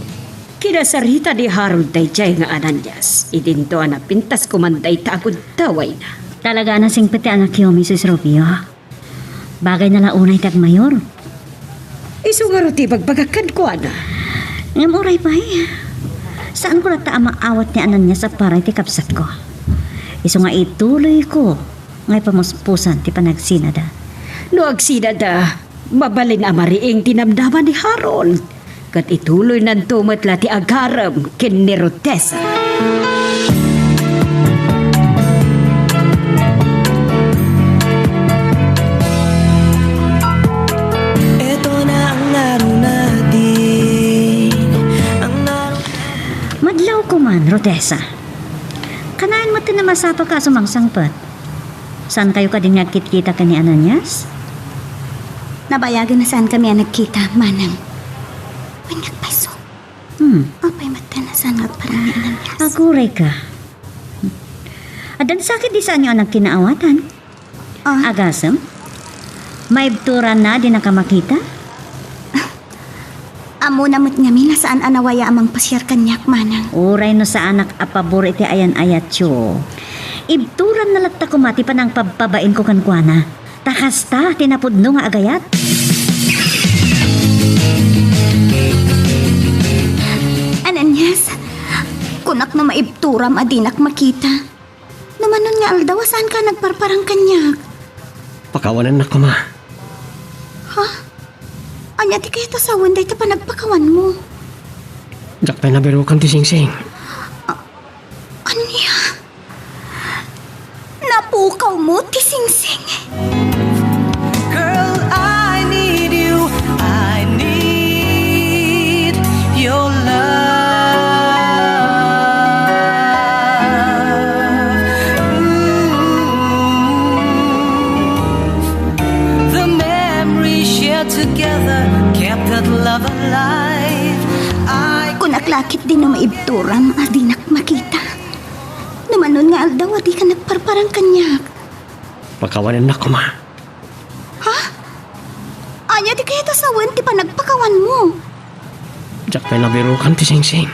kinasarita ni Harold daydiay nga Ananias, idinto a napintas koman dayta a gundawayna. Talaga a nasingpet ti anakyo, Misis Rubio. Bagayna la unay ti agmayor. Isu ngarud ti ibagbagak kenkuana. Ngem uray pay, saanko latta a maawat ni Ananias a para iti kabsatko. Isu nga ituloyko nga ipamuspusan ti panagsinada. No agsinada, mabalin a mariing ti namnama ni Harold. Ket ituloynanto met la ti agarem ken ni Rodessa. Ito na ang araw natin. Kuman, Rodessa. Kanayon met ti namasapaka a sumangsangpet. Saan kayo kadin nga agkitkita ken ni Ananias? Nabayagen a saan kami a nagkita, Manang. Wen nga agpayso. Hmm. Apay met ta a saan nga agparang ni Ananias? Aguray ka. Addan sakit di saan nga nagkinaawatan? Ah. Agasem? Maibturanna a dinak makita? Ammona met ngamin a saan a nawaya a mangpasiar kaniak, Manang. Uray no saanak a pabor iti ayan-ayatyo, ibturanna latta koma ti panangpabpabainko kenkuana. Ta kasta ti napudno nga agayat. Ananias, kunak no maibturam a dinak makita. No manon nga aldaw a saanka nagparparang kaniak? Pakawanennak koma. Ha? Ania ti kayat a sawen dayta panagpakawanmo? Diak pay nabirukan ti singsing. A-, ania? Napukawmo ti singsing? Girl, I need you. I need your love. Ooh. The memory shared together kept that love alive. I Kunak la ketdi no maibturam a dinak makita. No manon nga aldaw a dika nagparparang kaniak. Pakawanennak koma. Ha? Ania ti kayat a sawen ti panagpakawanmo? Diak pay nabirukan ti singsing.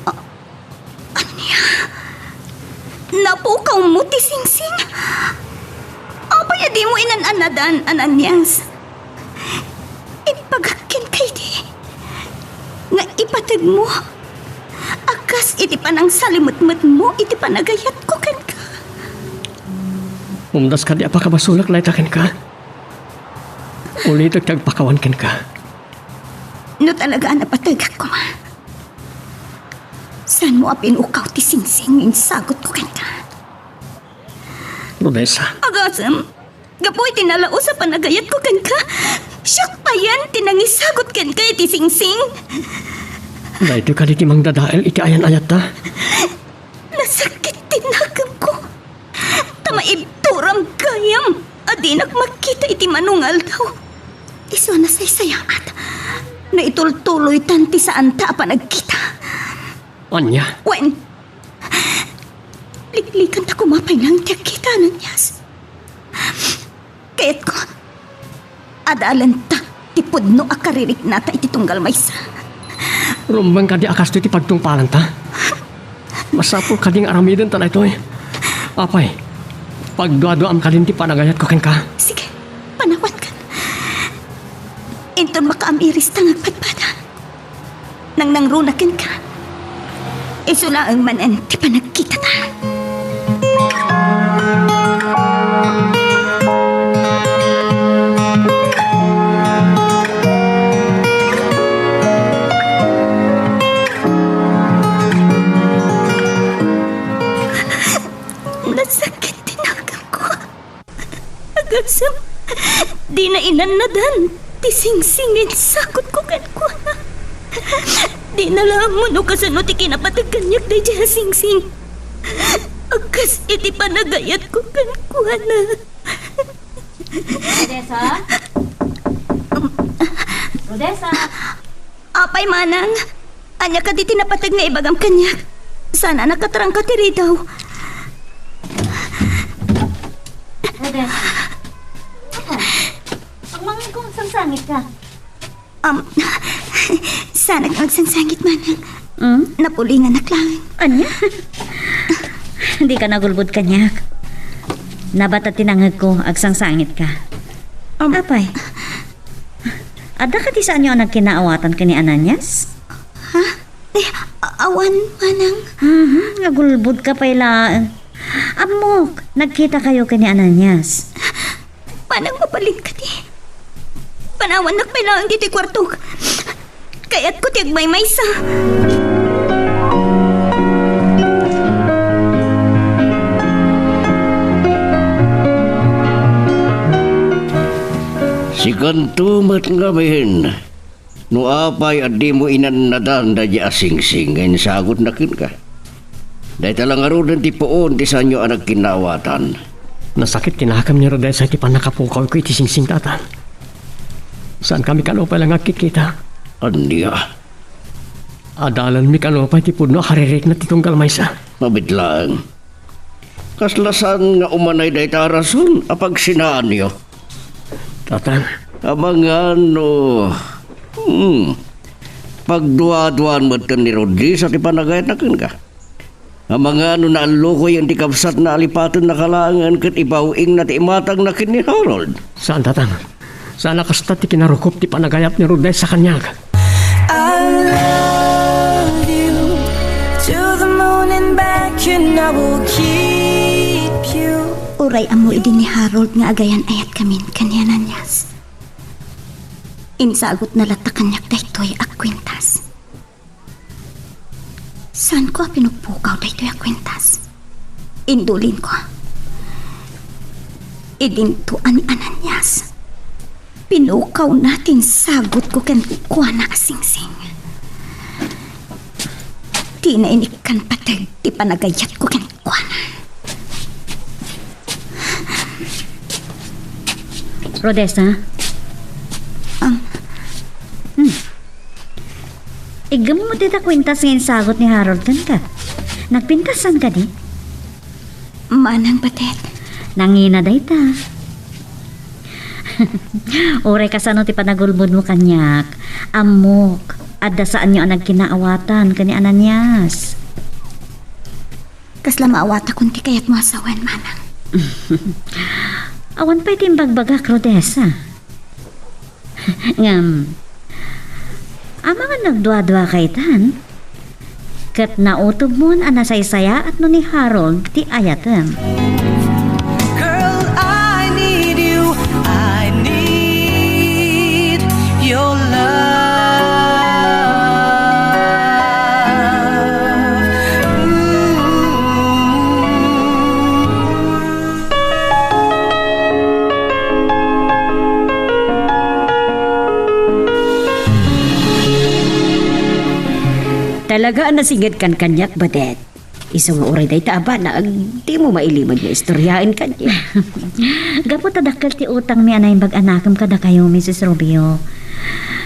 A-, ania? Napukawmo ti singsing? Apay a dimo inan-annadan, Ananias? Imbagak kenka idi nga ipategmo a kas iti panangsalimetmetmo iti panagayatko kenka. Umdas kadi a pakabasolak dayta kenka? Ulitek ti agpakawan kenka. No talaga a napategak koma, saanmo a pinukaw ti singsing nga insagutko kenka? Rodessa. Agasem, gapu iti nalaus a panagayatko kenka, siak payen ti nangisagut kenka iti singsing. Daytoy kadi ti mangdadael iti ayan-ayatta? Nasakit ti nakemko. Ta maibturam gayam a dinak makita iti mano nga aldaw. Isu a nasaysayaat no itultuloytan ti saanta a panagkita. Ania? Wen, liklikanta koma pay laeng ti agkita, Ananias. Kayatko, adalenta ti pudno a kaririknata iti tunggal maysa. Rumbeng kadi a kastoy ti pagtungpalanta? Masapul kadi nga aramidenta daytoy? Apay, pagduaduaam kadin ti panagayatko kenka? Sige, panawankan. Inton makaam-irista nga agpadpada, nangnangruna kenka. Isu laeng manen ti panagkitata. Nasakit ti nakemko. Agasem, dina inannadan ti singsing nga insagutko kenkuana. Dina la ammo no kasano ti kinapateg kaniak daydiay a singsing a kas iti panagayatko kenkuana. Rodessa? Rodessa? Apay, Manang? Ania kadi ti napateg nga ibagam kaniak? Saan a nakatrangka ti ridaw? Rodessa. Apay, agmangngegko nga agsangsangitka. Um, saanak nga agsangsangit, Manang. Hmm? Napulinganak laeng. Ania? Dika nagulbod kaniak. Nabata ti nangngegko, agsangsangitka. Um, Apay, adda kadi saanyo a nagkinaawatan ken ni Ananias? Ha? Eh, a-, awan, Manang. Mhm, agulbodka pay laeng. Ammok, nagkitakayo ken ni Ananias. Manang, mabalin kadi? Panawannak pay laeng ditoy kuartok. Kayatko ti agmaymaysa. Sikanto met ngamin, No apay a dimo inannadan daydi a singsing nga insagutna kenka? Dayta la ngaruden ti puon ti saanyo a nagkinnaawatan. Nasakit ti nakam ni Rodessa iti pannakapukawko iti singsing, Tatan. Saankami kano pay la nga agkikita. Ania? Adalanmi kano pay ti pudno a karirikna ti tunggal maysa. Mabiit laeng. Kasla saan nga umanay dayta a rason a pagsinaanyo? Tatan. Amangan no, hmm, pagduaduan metten ni Rodessa ti panagayatna kenka. Amangan no naallukoyen ti kabsatna a lipatennaka laengen ket ibaw-ingna ti imatangna ken ni Harold. Saan, Tatan. Saan a kasta ti kinarukop ti panagayat ni Rodessa kaniak. I love you to the moon and back, and I will keep you. Uray ammo idi ni Harold nga agayan-ayatkamin ken ni Ananias, insagutna latta kaniak daytoy a kuentas. Saanko a pinugpukaw daytoy a kuentas. Indulinko. Idinto a ni Ananias, pinukawna ti insagutko kenkuana a singsing. Dina inikkan pateg ti panagayatko kenkuana. Rodessa? Ah. Hmm. Iggammom dayta kuentas nga insagut ni Harold kenka. Nagpintasan kadi? Manang, Badet. Nangina dayta. Uray kasano ti panagulbodmo kaniak, ammok, adda saanyo a nagkinnaawatan ken ni Ananias. Kasla maawatakon ti kayatmo a sawen, Manang. Awan pay ti imbagbagak, Rodessa. Ngem, amangan nagduaduaka itan, ket nautobmon a nasaysayaat no ni Harold ti ayatem. Girl, I need you. I need your love. Ooh. Talaga a nasingedkan kaniak, Badet. Isu nga uray dayta a banag, dimo mailimed nga istoryaen kaniak. Gapu ta dakkel ti utangmi a naimbag a nakem kadakayo, Misis Rubio.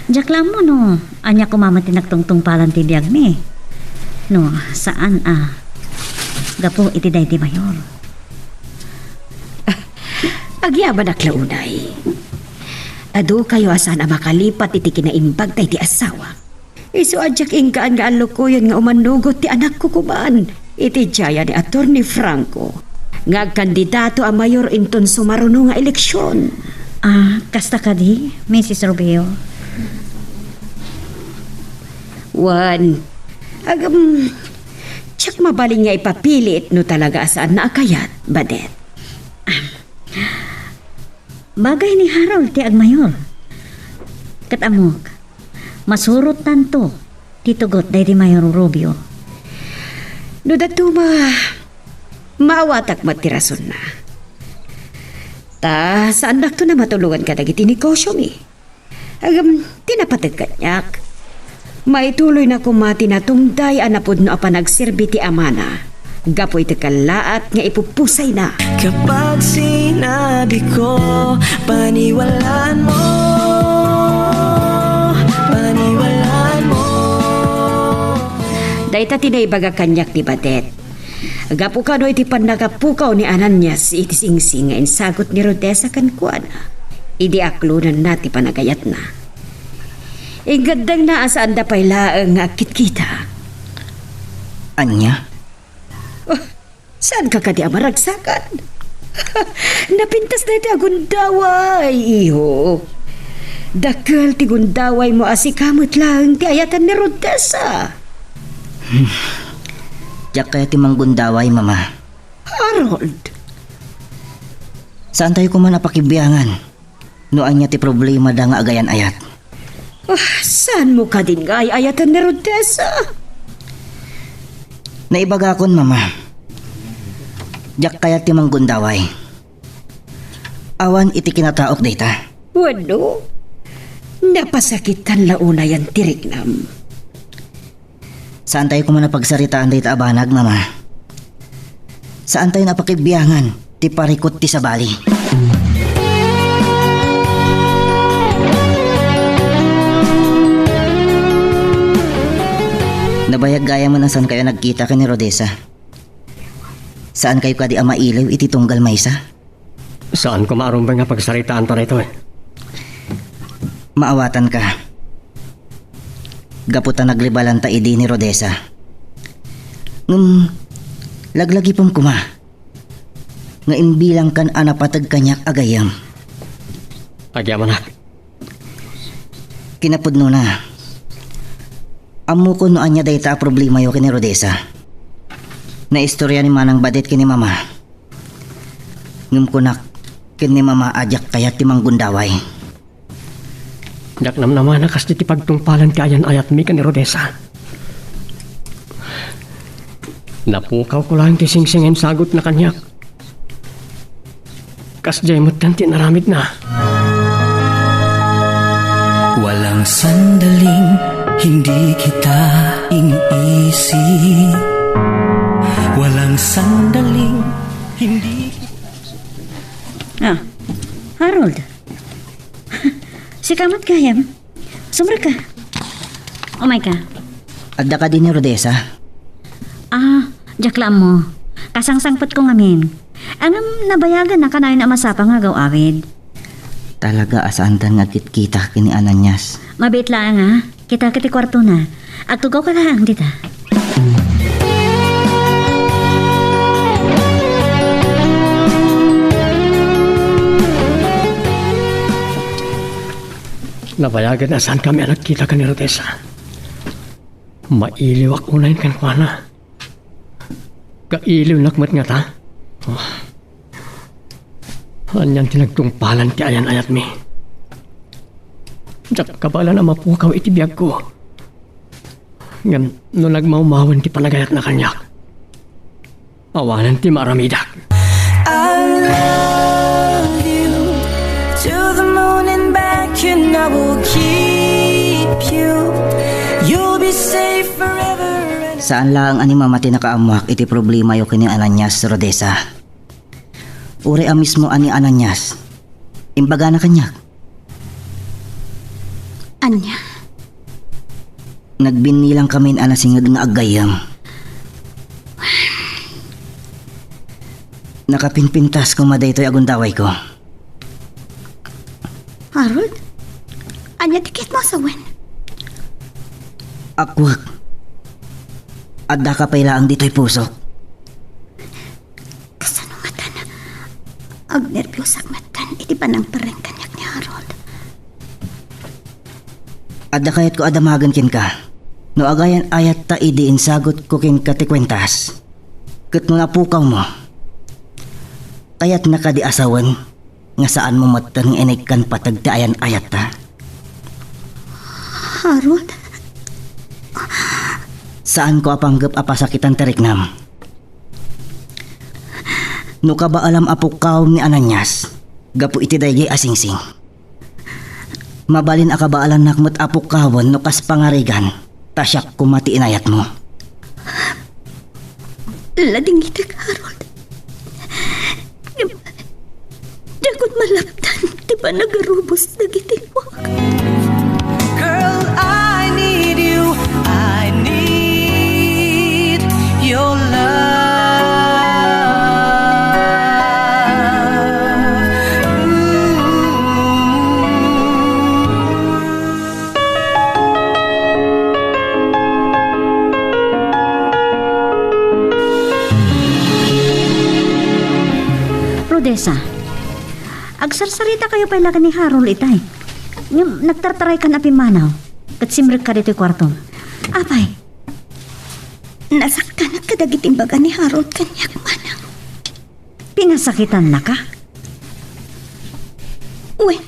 Diak la ammo no ania koma met ti nagtungtungpalan ti biagmi. No, saan a gapu iti daydi mayor. Agyabanak la unay. Adu kayo a saan a makalipat iti kinaimbag daydi asawa. Isu a diak inggaan nga allukoyen nga umanugot ti anakko koman iti diayan ni Attorney Franco nga agkandidato a mayor inton sumaruno nga eleksion. Ah, kasta kadi, Misis Rubio? Wen, agam, diak mabalin nga ipapilit no talaga a saanna a kayat, Badet. Bagay ni Harold ti agmayor. Ket ammok, masurot tanto ti tugot daydi Mayor Rubio. No dadduma, maawatak met ti rasonna. Ta saannakto a matulongan kadagiti negosyomi. Agam, ti napateg kaniak, maituloyna koma ti natungday a napudno a panagserbi ti amana gapu iti kallaat nga ipupusayna. Kapag sinabi ko, paniwalaan mo, paniwalaan mo. Dayta ti naibaga kaniak ni Badet. Gapu kano iti pannakapukaw ni Ananias iti singsing nga insagut ni Rodessa kenkuana idi aklonenna ti panagayatna. Ingaddengna a saanda pay laeng nga agkitkita. Ania? Oh, saanka kadi a maragsakan? Napintas dayta a gundaway, iho. Dakkel ti gundawaymo a sika met laeng ti ayatan ni Rodessa. Hmm. Diak kayat ti manggundaway, Mama. Harold. Saantayo koman a pakibiangan no ania ti problemada nga agayan-ayat. Ah, saanmo kadin nga ay-ayatan ni Rodessa? Naibagakon, Mama. Diak kayat ti manggundaway. Awan iti kinataok dayta. Wenno, Napasakitan la unayen ti riknam. Saantayo koma a pagsaritaan dayta a banag, Mama. Saantayo a pakigbiangan ti parikut ti sabali. Nabayag gayam a saankayo a nagkita ken ni Rodessa. Saankayo kadi a mailiw iti tunggal maysa? Saan koma a rumbeng a pagsaritaanta daytoy. Maawatanka. Gapu ta naglibalanta idi ni Rodessa. Ngem, laglagipem koma nga imbilangkan a napateg kaniak a gayyem. Agyamanak. Kinapudnona, ammokon no ania dayta a problemayo ken ni Rodessa. Naistorya ni Manang Badit ken ni Mama. Ngem kunak ken ni Mama a diak kayat ti manggundaway. Diak namnama a kasdi ti pagtungpalan ti ayan-ayatmi ken ni Rodessa. Napukawko laeng ti singsing a insagutna kaniak. Kasdiay metten ti inaramidna. Walang sandaling hindi kita iniisip. Walang sandaling hindi kita... Ah, Harold. Sika met gayam. Sumrekka. Umayka. Adda kadi ni Rodessa? Ah, diak la ammo. Kasangsangpetko ngamin. Ngem nabayaganna kanayon a masapa nga agaw-awid. Talaga a saandan nga agkitkita ken ni Ananias. Mabiit laeng a. Kita iti kuartona. Agtugawka laeng dita. Nabayagen a saankami a nagkita ken ni Rodessa. Mailiwak unayen kenkuana. Kailiwnak met ngata. Oh. Anian ti nagtungpalan ti ayan-ayatmi. Diak kabaelan a mapukaw iti biagko. Ngem no nagmawmawen ti panagayatna kaniak, awanen ti maaramidak. I love you to the moon and back, and I will keep you. You'll be safe forever and... Saan laeng a ni Mama ti nakaammoak iti problemayo ken ni Ananias, Rodessa. Uray a mismo a ni Ananias, imbagana kaniak. Ania? Nagbinnilang kamin a nasinged nga aggayyem. Nakapinpintas koma daytoy a gundawayko. Harold? Ania ti kayatmo a sawen? Akuak. Addaka pay laeng ditoy pusok. Kasano ngatan? Agnerbiosakon ngatan iti panangpareng kaniak ni Harold. Adda kayatko a damagen kenka. No agayan-ayatta idi insagutko kenka ti kuentas, ket no napukawmo, kayatna kadi a sawen nga saanmo metten nga inigkan pateg ti ayan-ayatta? Harold? Saanko a panggep a pasakitan ti riknam. No kabaelam a pukkawem ni Ananias gapu iti daydiay a singsing, mabalin a kabaelannak met a pukkawen no kas pangarigan ta siak koma ti inayatmo. Ladingitek, Harold. Ngem, diakon malaptan ti panagarubos dagiti Girl, I need you. I need your love. Ooh. Rodessa, agsarsaritakayo pay la ken ni Harold itay. Ngem nagtartaraykan a pimmanaw, ket simrekka ditoy kuartom. Apay? Nasakkanak kadagiti imbaga ni Harold kaniak, Manang. Pinasakitannaka? Wen,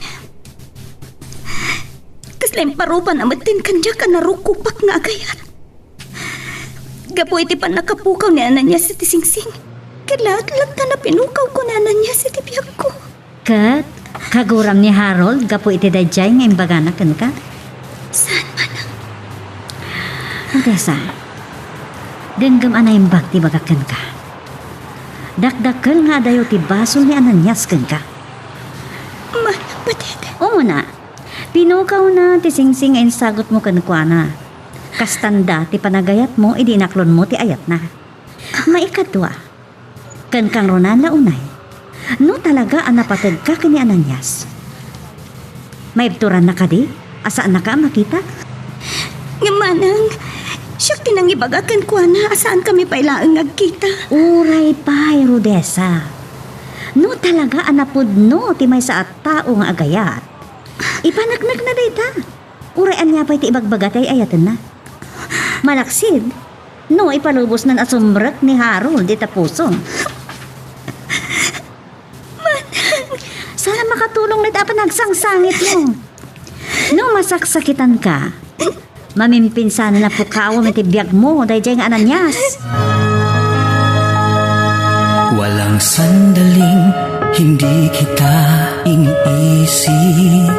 kasla imparubana metten kaniak a narukopak nga agayat. Gapu iti pannakapukaw ni Ananias iti singsing, ket laat latta a pinukawko ni Ananias iti biagko. Ket? Kaguram ni Harold gapu iti daydiay nga imbagana kenka? Saan, manang? Rodessa, denggem a naimbag ti ibagak kenka. Dakdakkel nga adayo ti basol ni Ananias kenka. Manang, Batet. Umuna, pinukawna ti singsing nga insagutmo kenkuana. Kastanda ti panagayatmo idi inaklonmo ti ayatna. Maikadua, ken kangrunaan la unay, no talaga a napategka ken ni Ananias, maibturanna kadi a saannaka a makita? Ngem manang, siak ti nangibaga kenkuana a saankami pay laeng nga agkita. Uray pay, Rodessa. No talaga a napudno ti maysa a tao nga agayat, ipaneknekna dayta. Uray ania pay ti ibagbaga ti ay-ayatenna. Malaksid, no ipalubosnan a sumrek ni Harold ita pusom. Saan a makatulong dayta a panagsangsangitmo. No masaksakitanka, mamimpinsanen a pukawem iti biagmo daydiay nga Ananias. Walang sandaling hindi kita iniisip.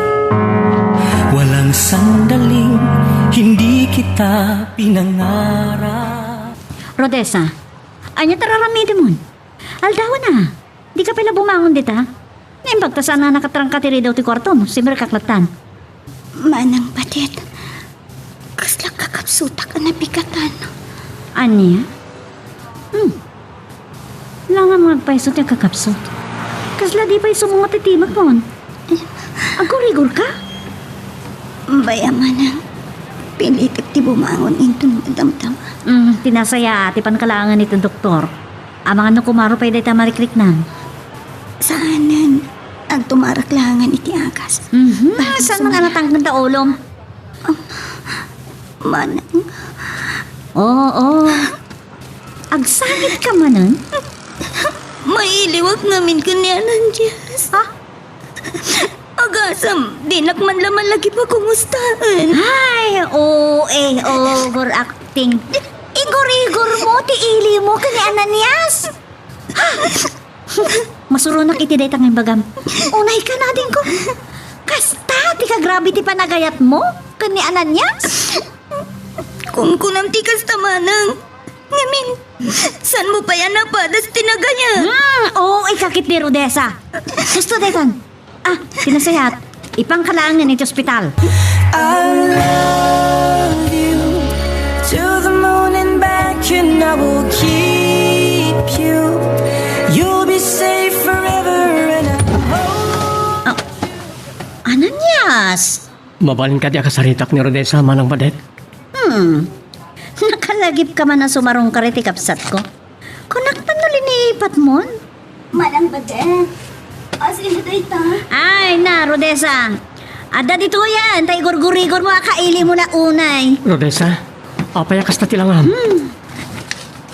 Walang sandaling hindi kita pinangarap. Rodessa, ania ti ar-aramidemon? Aldaw na. Dika pay la bumangon dita? Naimbag ta saan a nakatrangka ti ridaw ti kuartom. Simrekak lattan. Manang Batet, kasla kakabsutak a nabigatan. Ania? Hmm. Langan nga agpayso ti agkakabsut. Kasla di pay sumungot ti timekmon. Agurigor ka? Bay-am, manang. Pilitek ti bumangon inton madamdama. Hmm, ti nasayaat ti pankalaangan iti doktor. Amangan no kumaro pay dayta marikriknam. Saanen. Agtumarak laengen iti agas. Mhm. Para saan man a natangken ta ulom? Manang. Oo. Agsangit ka manen? Mailiwak ngamin ken ni Ananias. Ha? Agasam, dinak man la malagip a kumustaen. Ay, oo, eh, overacting. Igor-igor mo ti ili mo ken ni Ananias. Masuronak iti dayta nga imbagam. Unay ka, adingko. Kasta ti kagrabe ti panagayatmo ken ni Ananias? Kunkunam ti kasta, manang. Ngamin, saan mo pay a napadas ti nagayat? Hmm, oo, ikaw ket ni Rodessa. Kasta daytan. Ah, ti nasayaat. Ipanka laengen iti ospital. I love you to the moon and back, and I will keep you. You'll be safe forever, and I hope. Ah, Ananias! Mabalin kadi a kasaritak ni Rodessa, Manang Badet? Hmm. Nakalagip ka man a sumarungkar iti kabsatko. Kunaktan no liniipatmon? Manang Badet. Asino dayta? Ay, na, Rodessa. Adda ditoyen, ta igurgurigor mo a kaili mo la unay. Rodessa, apay a kasta ti langam? Hmm.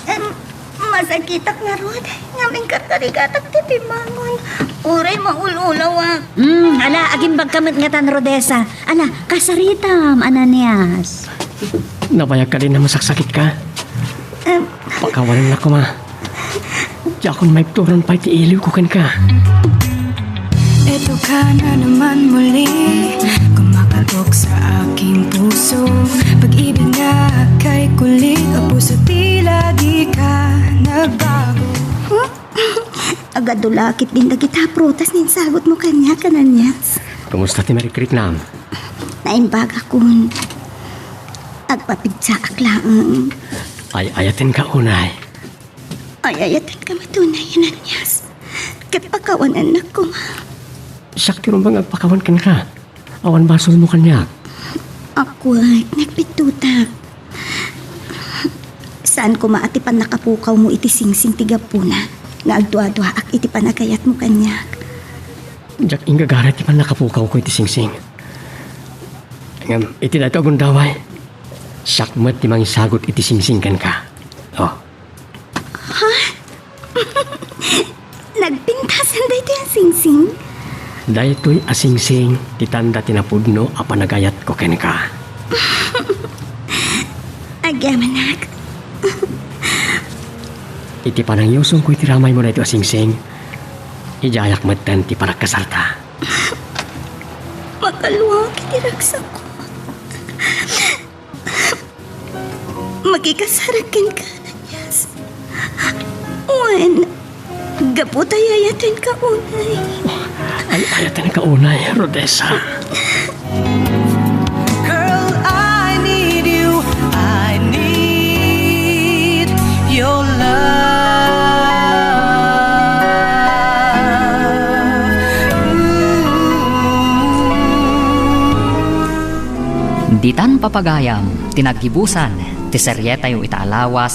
Em, masakitak ngarud. Ngem inkarkarigatak ti pimmangon. Uray maul-ulawak. Hmm, ala, agimbag ka met ngatan, Rodessa. Ala, kasaritam, Ananias. Nabayag kadi a masaksakitka? Em. Pakawanennak koma. Diakon maibturan pay ti iliwko kenka. Ito ka na naman muli, kumakatok sa aking puso. Pag-ibig na kay kulit, o puso tila di ka nagbago. Huh? Agadulakit din dagita prutas nga insagutmo kaniak, Ananias. Kumusta ti marikriknam? Naimbagakon. Agpapigsaak laeng. Ay-ayatenka unay. Ay-ayatenka met unay, Ananias. Ket pakawanennak koma. Siak ti rumbeng agpakawan kenka. Awan basolmo kaniak. Akwek, nagpittotak. Saan koma a ti pannakapukawmo iti singsing ti gapuna nga agduaduaak iti panagayatmo kaniak. Diak inggagaray ti pannakapukawko iti singsing. Ngem iti daytoy a gundaway, siak met ti mangisagut iti singsing kenka. Oh. Ha? Nagpintasan daytoy a singsing? Daytoy a singsing ti tanda ti napudno a panagayatko kenka. Agyamanak. Iti panangiyusongko iti ramaymo daytoy a singsing, idiayak metten ti panagkasarta. Makalua iti ragsakko. Makikasarek kenka, Ananias. Wen, gapu ta ay-ayatenka unay. Ay-ayatenka unay, Rodessa. Girl, I need you. I need your love. Ditan papagayam ti naggibusan ti serietayo ita a lawas